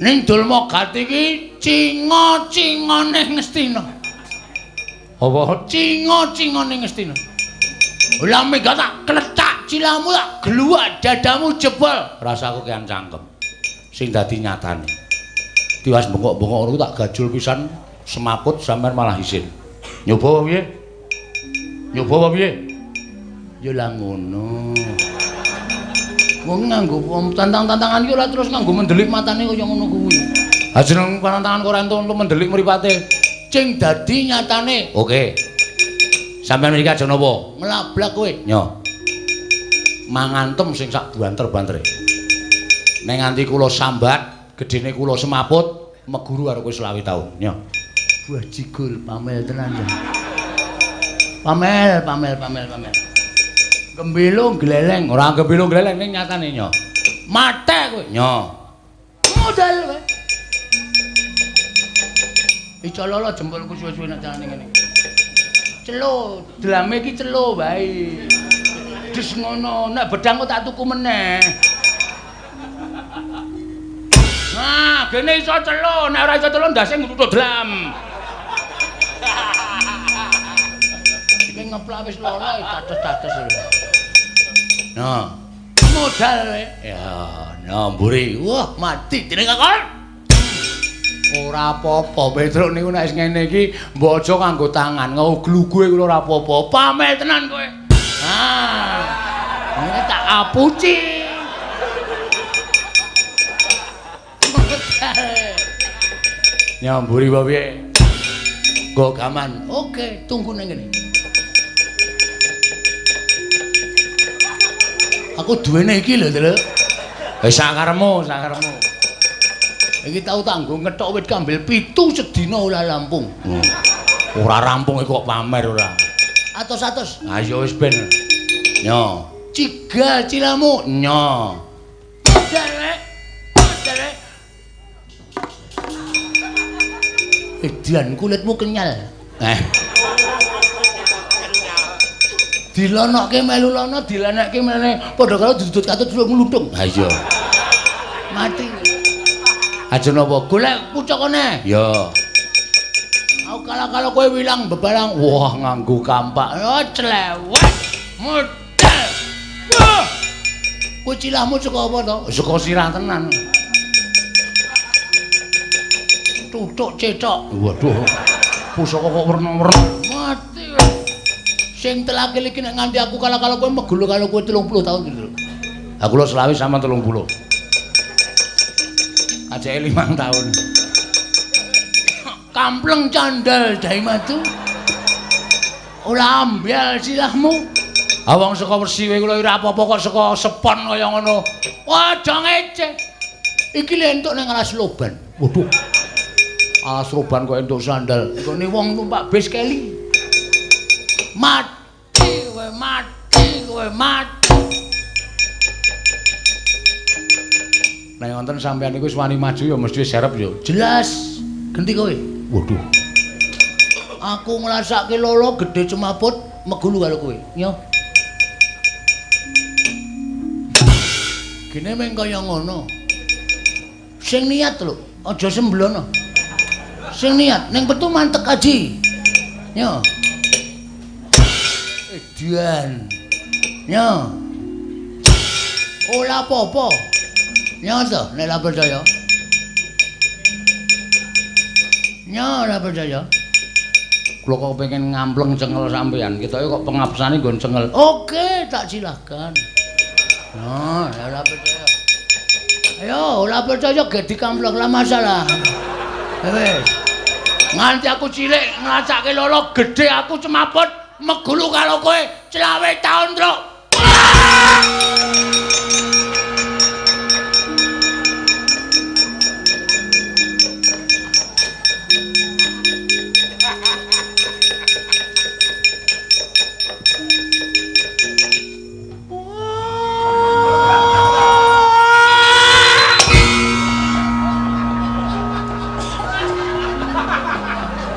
Ning Dulmagati iki cinga-cingane Ngastina. Apa cinga-cingane Ngastina? Lah mega tak klecak cilahmu tak gluwak dadamu jebol. Rasaku kean cangkem. Sing dadi nyatane. Tiwas bengok-bengok ngono tak gajul pisan semaput sampean malah isin. Nyoba apa piye? Nyoba apa piye? Ya lah ngono. Wong nganggo tantang-tantangan iki ora terus nganggo mendelik matane kaya ngono kuwi. Ha jeneng tantangan kok ora entuk mendelik mripate. Sing dadi nyatane. Oke. Sampeyan mriki aja napa? Nglablak kowe. Nyo. Mangantem sing sak banter-bantere. Nek nganti kula sambat, gedene kula semaput, meguru karo kowe 25 taun. Nyo. Buah jigul pamel tenan ya. Pamel, pamel, pamel, pamel. Gembilo gleleng, ora gembilo gleleng ning nyatane nyo. Mate kowe. Nyo. Modal kowe. Iso lolo jempolku suwe-suwe nek carane ngene. Celo, drame iki celo wae. Des ngono, nek bedang kok tak tuku meneh. Nah, gene iso celo, nek ora iso celo ndase ngruthuk dlam. Iki ngeplak wis lolo dados-dados lho. Nah, modal kowe. Ya, nah mburi. Wah, mati dening kakon. Ora apa-apa, Petruk niku nek wis ngene iki mbok aja nganggo tangan, nguglugue kula ora apa-apa. Pamel tenan kowe. Ah. Ngene tak apuci. Nyamburi apa piye? Nggo gaman. Oke, tunggu nang ngene. Aku duwene iki lho, Truk. Wis sakaremu, sakaremu. Iki tau tak nggo ngethok wit kambil 7 sedina ora rampung. Ora rampung kok pamer ora. Atos-atos. Ayo wis ben. Nyo. Cigal cilamu. Nyo. Modal. Modal. Edan kulitmu kenyal. Eh. Dilonokke melu lono, dilenekke meneh. Padha karo dudut katut ngluntung. Ha iya. Mati. Aja napa golek pucukane. Ya. Aku kalah-kalah kowe wilang bebarang. Wah, nganggo kampak. Oh, clewet. Modal. Wah. Kowe cilahmu saka apa to? Saka sirah tenan. Tutuk cethok. Waduh. Pusaka kok werna-werna. Mati. Sing telakil iki nek nganti aku kalah karo kowe megulu karo kowe 30 tahun gitu lho. Aku lho selawe sama 30. Ajake 5 tahun. Kampleng candal dai matu. Ora ambyal silahmu. Ah wong saka Persiwe kula ora apa-apa kok saka sepon kaya ngono. Wah, aja ngece. Iki lho entuk nang alas loban. Waduh. Alas roban kok entuk sandal. Nggone wong numpak bis keli. Mati kowe, mati kowe, mati. Nek wonten sampean iku wis wani maju ya mesti wis serep ya. Jelas. Genti kowe. Waduh. Aku ngrasake lolo gedhe cemaput megulu karo kowe. Nyo. Gene meng kaya ngono. Sing niat lho, aja semblono. Sing niat ning petu mantek aji. Nyo. Edian. Nyo. Ora apa-apa. Nyo to, nek ora percaya. Nyo ora percaya. Kula kok pengen ngampleng cengel sampean. Ketoke kok pengapsane nggon cengel. Oke, tak silahkan. Nah, ora percaya. Ayo, ora percaya ge dikampleng lah masalah. Wis. Nganti aku cilik ngrasake lolo gedhe aku cemaput megulu karo kowe 25 taun, Truk.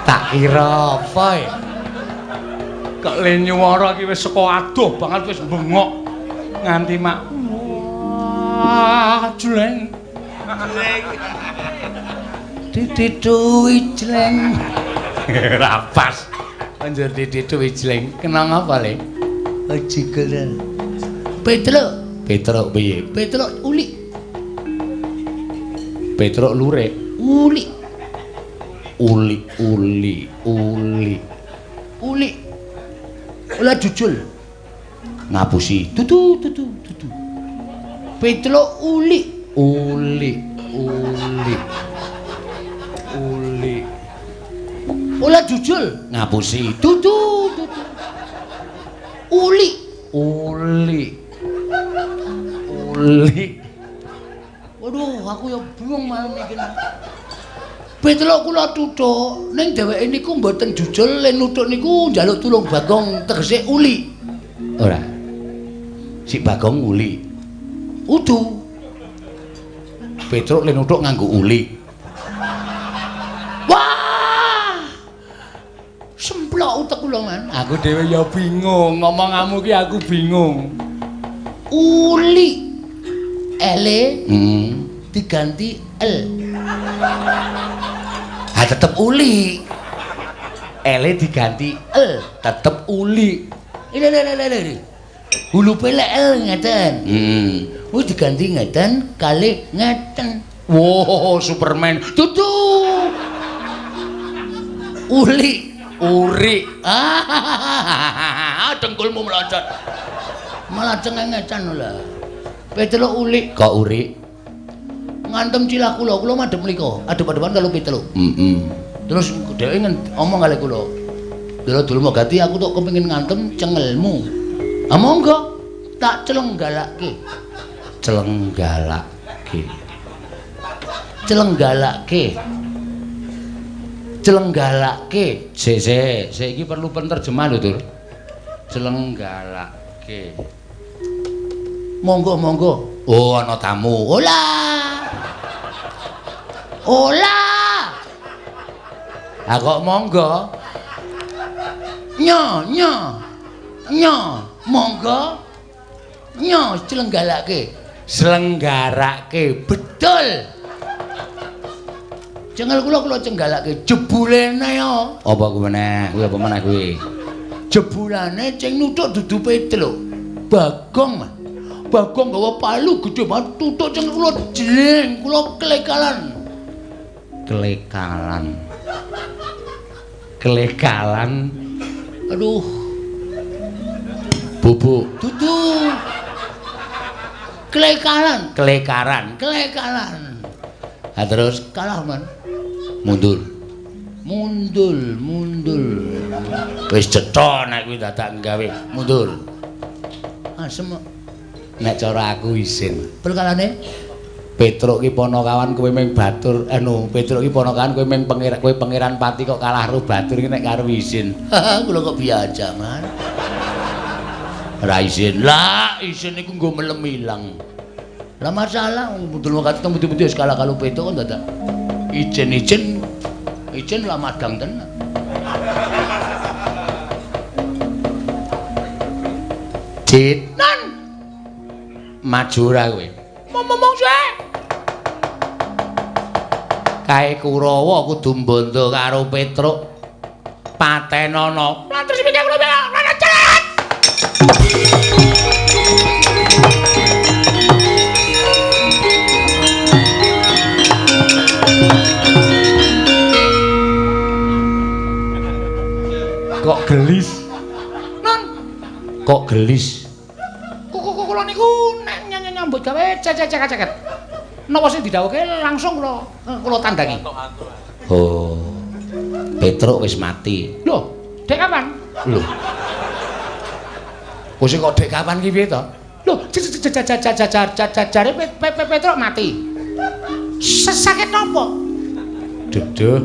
Tak kira apa ya? Kok le nyuwara iki wis saka adoh banget wis bengok nganti mak wah jleng. Jleng. Didituwi jleng. Ora pas. Anjur didituwi jleng. Kenang apa le? Jigelen. Petruk. Petruk piye? Petruk ulik. Petruk lurik. Ulik. Uli uli uli uli ula jujul ngapusi tutu tutu tutu Petruk uli uli uli uli ula jujul ngapusi tutu tutu uli uli uli. Waduh, aku ya bingung malam iki. Petruk kula tutuk ning dheweke niku mboten jujul le nutuk niku njaluk tulung Bagong tegese uli. Ora. Si Bagong uli. Udu. Petruk le nutuk nganggo uli. Wah! Semplok utek kula, Man. Aku dhewe ya bingung, ngomongamu ki aku bingung. Uli. Ele diganti L. Ha tetep uli. Ele diganti L, tetep uli. Ile ile ile ile. Hulupe lek L ngeten. Wis diganti ngeten kali ngeten. Wow, Superman. Dudu. Uli, uri. Ah, dengkulmu meloncat. Malah cengengecan lho. Petruk uli. Kok uri? Ngantem cilah kula, kula madhep mriko, adep-adepan karo Petruk. Terus dheweke omong kali kula. Lha dulmu gati aku tok kepengin ngantem cengelmu. Ah monggo, tak celenggalake. Celenggalake. Celenggalake. Celenggalake. Sik sik, sik iki perlu penerjemah lho, Tur. Celenggalake. Monggo monggo. Oh, ana tamu. Ola. Ola. Ha kok monggo? Nyo nyo. Nyo, monggo. Nyo celenggalake. Selenggarake. Betul. Cengel kula kula cenggalake jebulene yo. Apa kuwi meneh? Kuwi apa meneh kuwi? Jebulane sing nuthuk dudu Petruk. Bagong, Mas. Bagong gawa palu gedhe banget tutuk cengel kula jleng, kula klekalan. Klekalan. Klekalan. Aduh. Bubuk. Dudu. Klekalan, klekaran, klekalan. Ha terus kalah man. Mundur. Mundur, mundur. Wis cetha nek kuwi dadak gawe mundur. Asem. Nek cara aku isin. Perkarane Petruk ki panakawan kowe ming batur anu Petruk ki panakawan kowe ming pangeran kowe pangeran pati kok kalah karo batur ki nek karo isin. Kula kok biasa, Man. Ora isin. Lah, isin iku nggo melem ilang. Lah masalah mudul wakati temu-temu wis kalah karo Petruk kok dadak ijen-ijen ijen lah madang tenan. Cit. Nan. Maju ora kowe? Ngomong sik. Kae Kurawa kudu mbondo karo Petruk. Patenono. Lah terus piye kula jalan. Kok gelis? Non. Kok gelis? Kula niku nek nyambut gawe cecek-ceket. Napa sing didhawuhke langsung kula tandangi. Oh. Petruk wis mati. Lho, dek kapan? Lho. Wis kok dek kapan ki piye to? Lho, jare Petruk mati. Sakit napa? Duduh,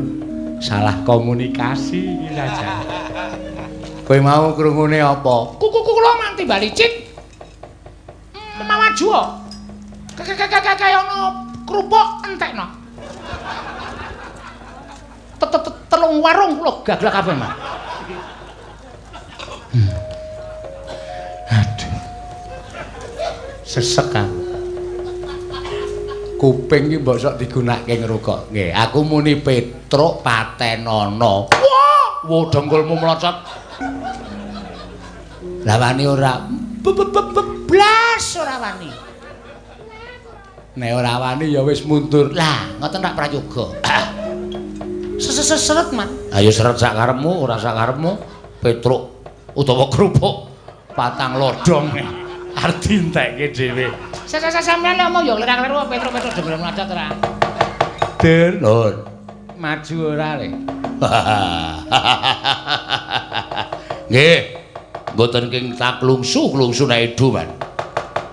salah komunikasi iki saja. Kowe mau krungune apa? Kula manti bali cik. Maju kok. Kaya ana kerupuk entekno. Telung warung kula gaglak kabeh, Mas. Aduh. Sesek aku. Kuping iki mbok sok digunakake ngrungokke. Aku muni Petruk patenono. Wah, wo dengkulmu mlocot. Lah wani ora? Blas ora wani. Nek ora wani ya wis mundur. Lah, ngoten rak prayoga. Seret, Man. Ayo seret sak karepmu, ora sak karepmu. Petruk utawa kerupuk patang lodhong arep dientekke dhewe. Sampeyan lek omong ya kleru-kleru Petruk-Petruk dhewe mlacat ora. Den, Lur. Maju ora le. Nggih. Mboten king taklungsu-klungsu nek edu, Man.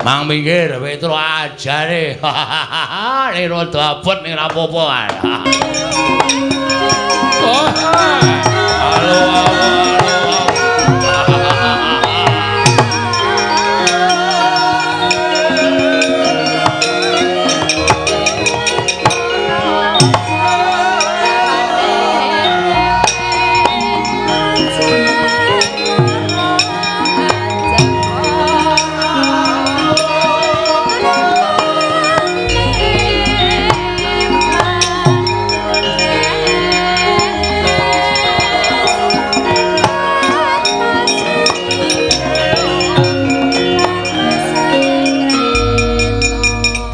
Mang minggir Petruk ajare. Nek rada abot ning ra apa-apa, Man. Oh. Halo.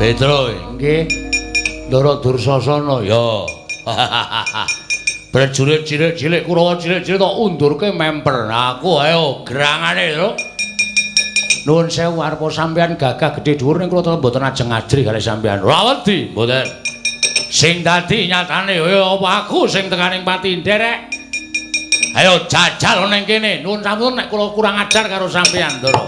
Petro, nggih. Ndara Dursasana ya. Prajurit cilik-cilik Kurawa cilik-cilik tok undurke memper. Aku ayo gerangane, Tru. Nuwun sewu arepa sampeyan gagah gedhe dhuwur ning kula mboten ajeng ajrih kalih sampeyan. Ora wedi, mboten. Sing dadi nyatane ya apa aku sing tekaning pati nderek. Ayo jajal ning kene. Nuwun sampun nek kula kurang ajar karo sampeyan, Ndara.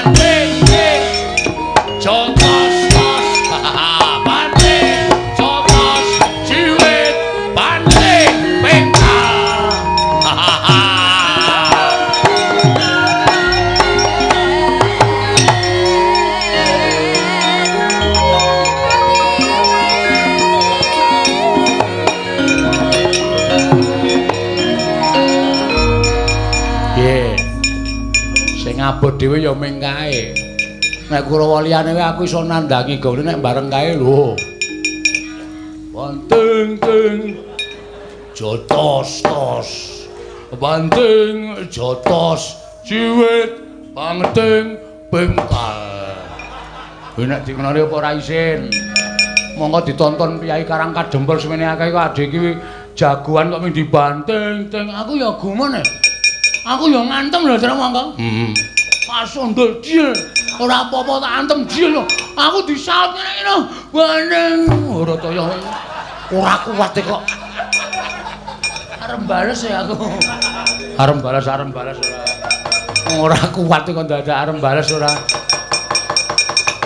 Banting ting jotos tos. Banting jotos jiwit banting pental. Piye? Sing abot dhewe ya ming kae. Nek Kurawa liyane wae aku iso nandangi gone nek bareng kae lho. Banting ting jotos tos. Banting jotos jiwit banting bengkal. Kuwi nek dikenali apa ora isin. Monggo ditonton Piyai Karang Kadempel semene akeh kok adhe iki jagoan kok ming dibanting ting. Aku ya gumun e. Aku ya ngantem lho Truk monggo. Heeh. Pas sondol diel. Ora apa-apa tak antem diel lho. Aku disaut ngene iki lho. Banting ora kaya ora kuat kok. Arep bales ya aku. Arep bales ora. Ora kuat kok dadak arep bales ora.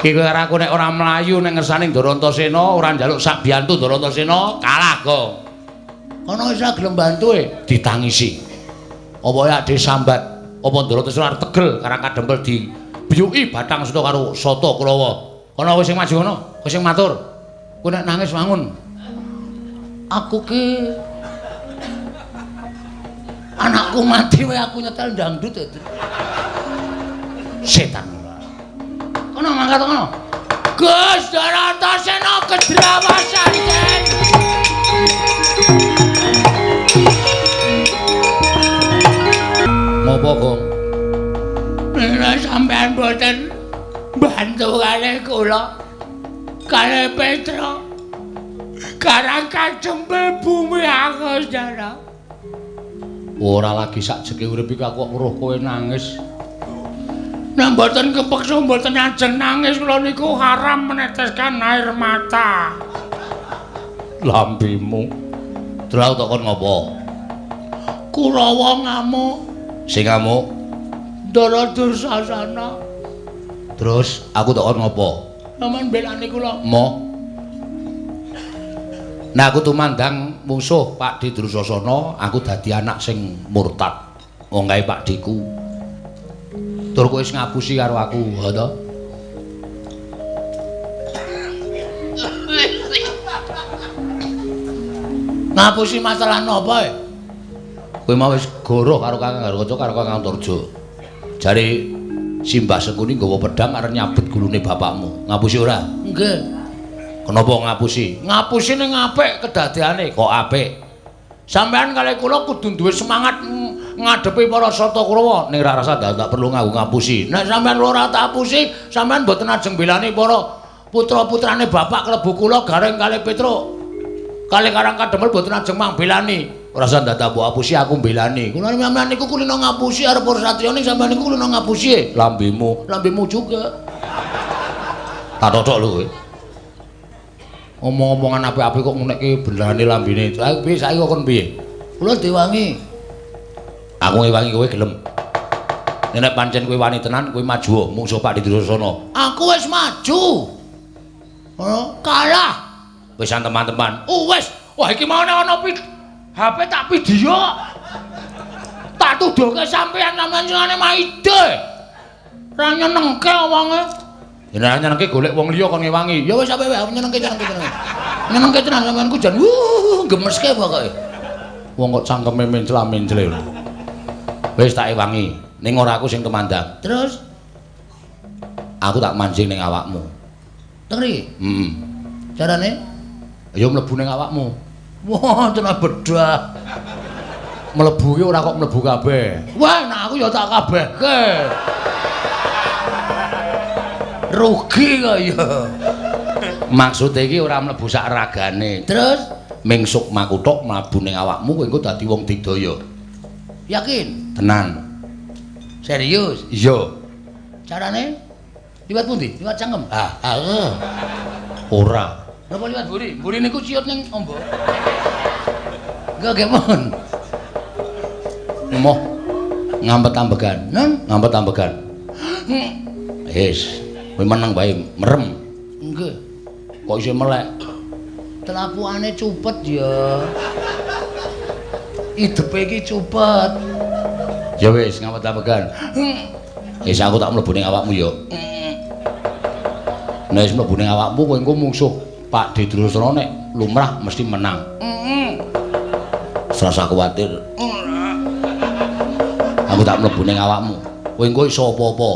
Iki karo aku nek ora mlayu nek ngersane Ndarantasena ora njaluk sak biyantu Ndarantasena kalah kok. Kono wis gelem bantu e ditangisi. Apa ya ade sambat apa Ndarantasena arep tegel Karang Kadempel di biyuki batang seta karo Sata Kurawa. Kono wis sing maju kono, kowe sing matur. Kowe nek nangis wangun. Aku ki anakku mati wae aku nyetel dangdut. Setan. Kono mangkat kono. Gus Ndarantasena kedrawasan den. Ngopo, Gong? Nek sampean boten bantu kalih kula kalih Petruk Karang Kadempel bumi aku saudara. Ora lagi sak jeke urip iki aku kok weruh kowe nangis. Nek mboten kepeksa mboten ajeng nangis kula niku haram meneteskan air mata. Lambimu. Terus aku takon ngopo? Kurawa ngamuk. Sing ngamuk Ndara Dursasana. Terus aku takon ngopo? Sampeyan belani kula. Moh. Nah aku tumandang mungsuh Pakdhe Dursasana, aku dadi anak sing murtad. Wong kae Pakdheku. Tur kowe wis ngapusi karo aku, ha to? Ngapusi masalah napa e? Kowe mau wis goroh karo Kakang Garukaca karo Kakang Antarja. Jare Simbah Sengkuni nggawa pedhang arep nyabet gulune bapakmu. Ngapusi ora? Nggih. Kenapa ngapusi? Ngapusi ning apik kedadeane. Kok apik? Sampeyan kalih kula kudu duwe semangat ngadepi para Sata Kurawa. Ning ra rasa ndak perlu nganggo ngapusi. Nek sampeyan ora tak apusi, sampeyan mboten ajeng belani para putra-putrane bapak klebu kula Gareng kalih Petruk. Kalih Karang Kadempel mboten ajeng mangbelani. Ora usah ndadak mbok apusi aku mbelani. Kula sampeyan niku kulino ngapusi arep para satriya ning sampeyan niku kulino ngapusi. Lambemu, lambemu juga. Tak totok lho kowe. Omong-omongan apik-apik kok ngunekke benerane lambene. Lha piye saiki kok kon piye? Kula diwangi. Aku ngewangi kowe gelem. Nek pancen kowe wani tenan kowe maju mungsuh Pakdhe Dursasana. Aku wis maju. Kalah. Wis teman-teman. Oh wis. Wah iki mau ana HP tak video. Tak tuduhke sampean sampean senengane maide. Ora nyenengke wonge. Yen ora nyenengke golek wong liya kon ngewangi. Ya wis ape wae aku nyenengke tenan. Nyenengke tenan sampeanku jan gemeske pokoke. Wong kok cangkeme mencla-mencle. Wis tak ewangi, ning ora aku sing tumandang. Terus aku tak mancing ning awakmu. Teng riki? Heeh. Carane? Ya mlebu ning awakmu. Wah, tenan bedah. Mlebu ki ora kok mlebu kabeh. Wah, nek aku ya tak kabehke. Rugi kok ya. Maksude iki ora mlebu sak ragane. Terus ming sukmaku tok mlebu ning awakmu kowe engko dadi wong digdaya. Yakin? Tenan. Serius? Iya. Carane? Liwat pundi? Liwat cangkem? Ah, ah. Ora. Napa liwat mburi? Mburi niku ciut ning ombo. Enggak gemon. Emoh ngampet ambegan. Nun, ngampet ambegan. Wis, kowe meneng wae, merem. Nggih. Kok isih melek? Telapukane cupet ya. Idepe iki cupet. Ya wis, ngawet-awegan. Wis aku tak mlebu ning awakmu ya. Nek wis mlebu ning awakmu kowe engko mungsuh Pak Durasana nek lumrah mesti menang. Serasa kuwatir. Aku tak mlebu ning awakmu. Kowe engko iso apa-apa.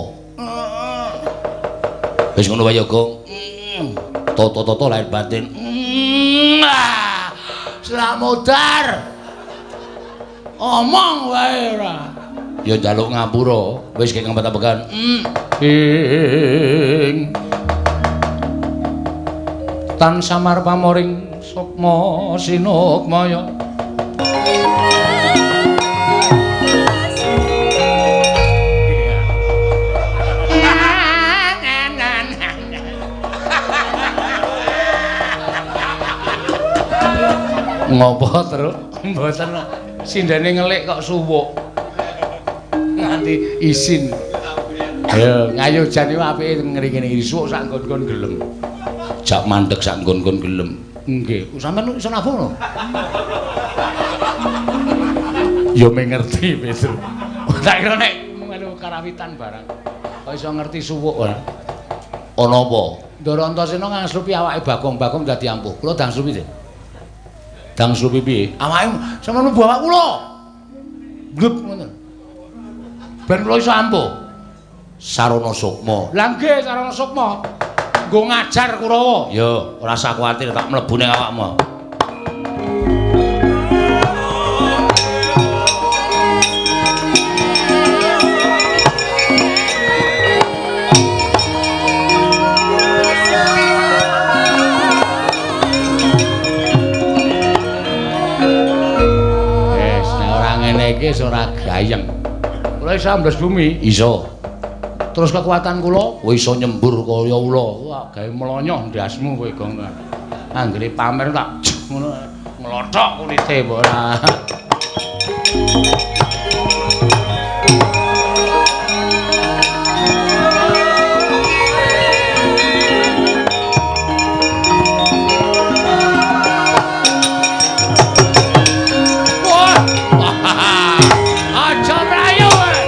Wis ngono wae ya, Gong. Toto-toto lahir batin. Slamodar. Omong wae ora. Ya njaluk ngapura, wis kek ngempet-empetan. Ing tan samar pamoring sukma sinukmaya. Ngopo terus? Mboten sindene ngelik kok suwuk. Nganti isin. Ayo ngayo jan iku apike ngene iki suwuk sak nggon-nggon gelem. Jak mandeg sak nggon-nggon gelem. Nggih, sampean iso nabuh lho. Ya mengerti Petru. Tak kira nek melu karawitan barang. Kok iso ngerti suwuk ora? Ana apa? Ndara Antasena ngangslupi awake Bagong, Bagong dadi ampuh. Kula dangslupi sih. Dangslupi piye? Awake sampeyan mlebu awak kula. Blub ngoten. Ben kula iso ampuh. Sarana sukma. Lah nggih sarana sukma. Nggo ngajar Kurawa. Ya, ora usah kuwatir tak mlebu ning awakmu. Wis nek ora ngene iki wis ora gayeng. Kula iso ambles bumi. Iso. Terus kekuatan kula kowe iso nyembur kaya ula. Wah, gawe mlonyoh ndasmu kowe, Gong. Anggere pamer tak ngono nglothok kulite mbok ora. Wah, aja mlayu kowe.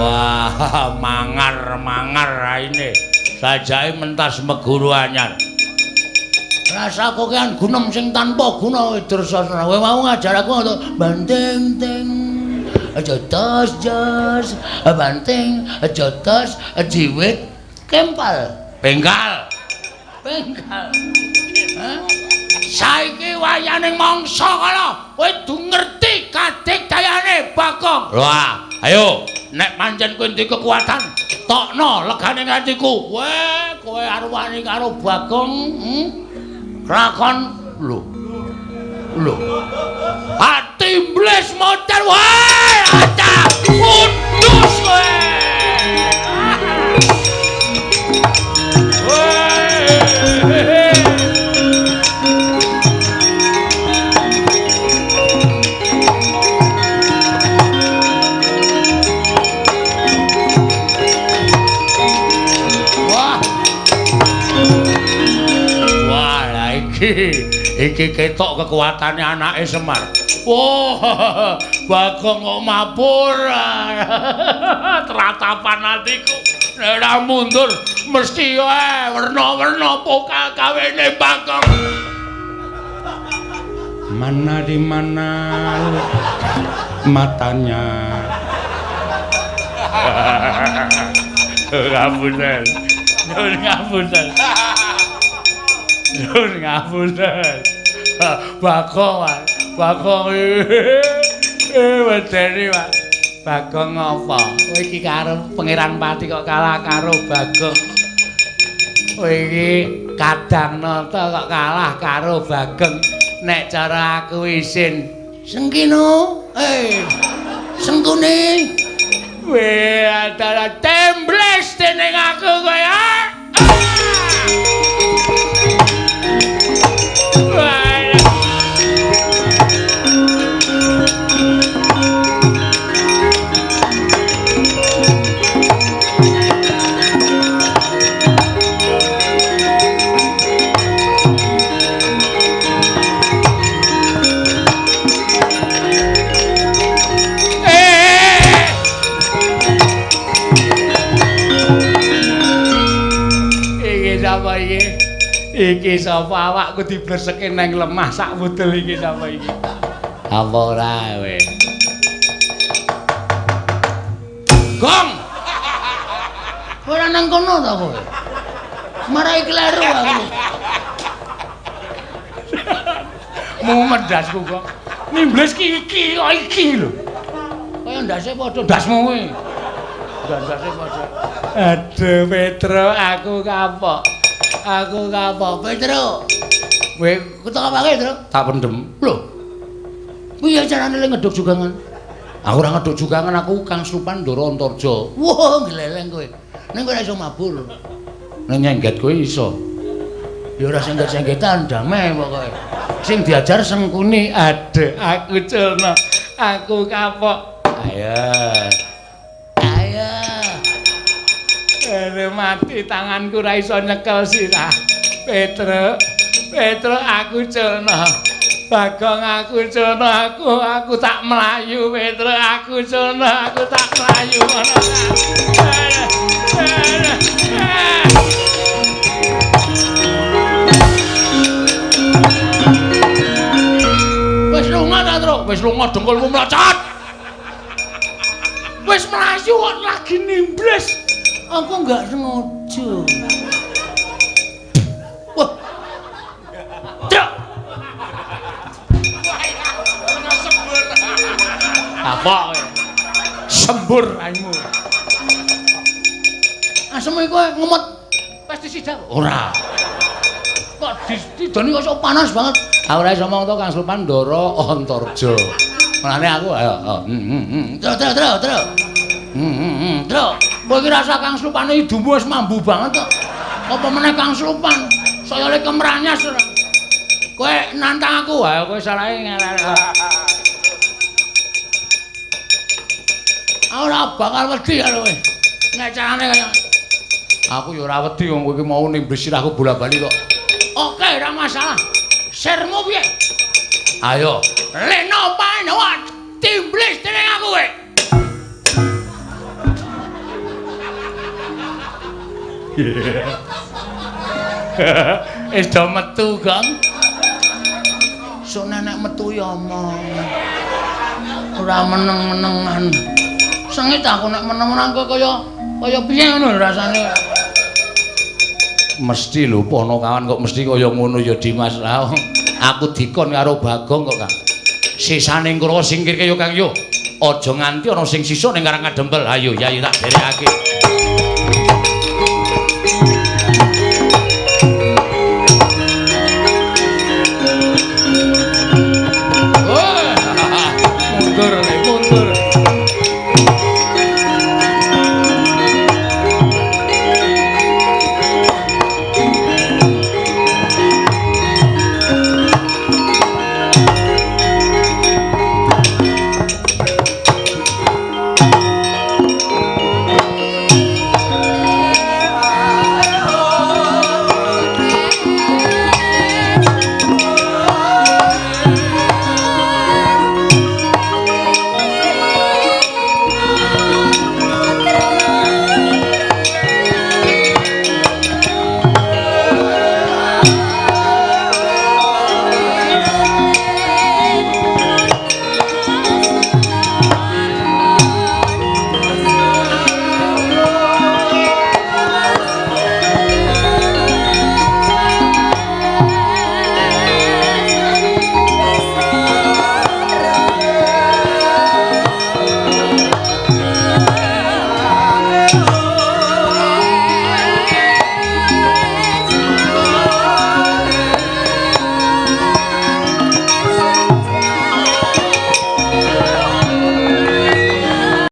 Wah, mangar-mangar raine. Sajake mentas meguru anyar. Rasa kokean gunem sing tanpa guna Dursasana. Kowe mau ngajar aku ngono, banting ting. Aja tos jos, banting, aja tos, jiwit, kempal. Bengkal. Bengkal. Hah? Saiki wayaning mangsa kala, kowe kudu ngerti kadigdayane Bagong. Wah, ayo nek pancen kowe duwe kekuatan, tokno legane atiku. Weh, kowe arwani karo Bagong, Lakon lho. Lho. Ati mblis modal wae, aca kudus kowe. Wah. Wah, lah iki iki ketok kekuatane anake Semar. Wah, Bagong kok mapur. Tratapan atiku nek ora mundur mesti wae werna-werna pokal kawene Bagong. Mana di mana matanya. Ngapunten. Nyuwun ngapunten. Nyuwun ngapunten. Bagong, Bagong. Wedeni, Pak. Bagong apa? Kowe iki karo Pangeran Pati kok kalah karo Bagong. Kowe iki Kadang Nata kok kalah karo Bagong. Nek cara aku isin. Sengkino, Sengkune. Weh, antara tembles dening aku kowe. Ah! Wah. Iki sapa awakku diblerseke nang lemah sak wudel iki sapa iki? Apa ora kowe? Gong. Ora nang kono ta kowe? Marai kleru aku. Mumet ndasku kok. Nimbles ki iki kok iki lho. Kaya ndase padha ndasmu kowe. Ndase padha. Aduh Petro, aku kapok. Aku kapok Petro. Kowe ketok apake, Tru? Tak pendem. Lho. Piye carane le ngeduk jugangan? Aku ora ngeduk jugangan, aku Kang Slupan Ndara Antarja. Wah, gleleng kowe. Ning kowe ora iso mabur. Nek nyengget kowe iso. Ya ora sengget-senggetan, damai pokoke. Sing diajar Sengkuni. Aduh, aku culno. Aku kapok. Ayo. Ayo. Aduh, mati tanganku ora iso nyekel sirah. Petro, Petro aku culno. Bagong aku culno, aku tak mlayu Petro, aku culno, aku tak mlayu ngono. Wis lunga ta, Tru? Wis lunga dengkulmu mlocot. Wis mlayu kok lagi nimbles. Aku enggak sengaja. Wah. Truk. Kapok kowe. Sembur raimu. Asem iku ngemot pestisida. Ora. Kok didoni kok sok panas banget. Aku ora iso omong to Kang Slupan Ndara Antarja. Mulane aku ayo. Truk truk truk truk. Truk. Kowe iki rasa Kang Slupane idumu wis mambu banget kok. Apa meneh Kang Slupan? Saya le kemranyas ora. Kowe nantang aku, ayo kowe salahe ngarep. Ora bakal wedi karo kowe. Nek carane kaya aku ya ora wedi wong kowe iki mau nimblis sirahku bola-bali kok. Oke, ora masalah. Sirmu piye? Ayo. Leno pae timblis dening aku kowe. Wis do metu, Gong. Sok nenek metu ya omong. Ora meneng-menengan. Sengit aku nek meneng-meneng kok kaya piye ngono rasane. Mesti lho ponokawan kok mesti kaya ngono ya Dimas. Lah aku dikon karo Bagong kok, Kang. Sisane Kurawa singkirke yo Kang yo. Aja nganti ana sing sisa ning Karang Kadempel. Ayo Yayi tak derekake. Mundur.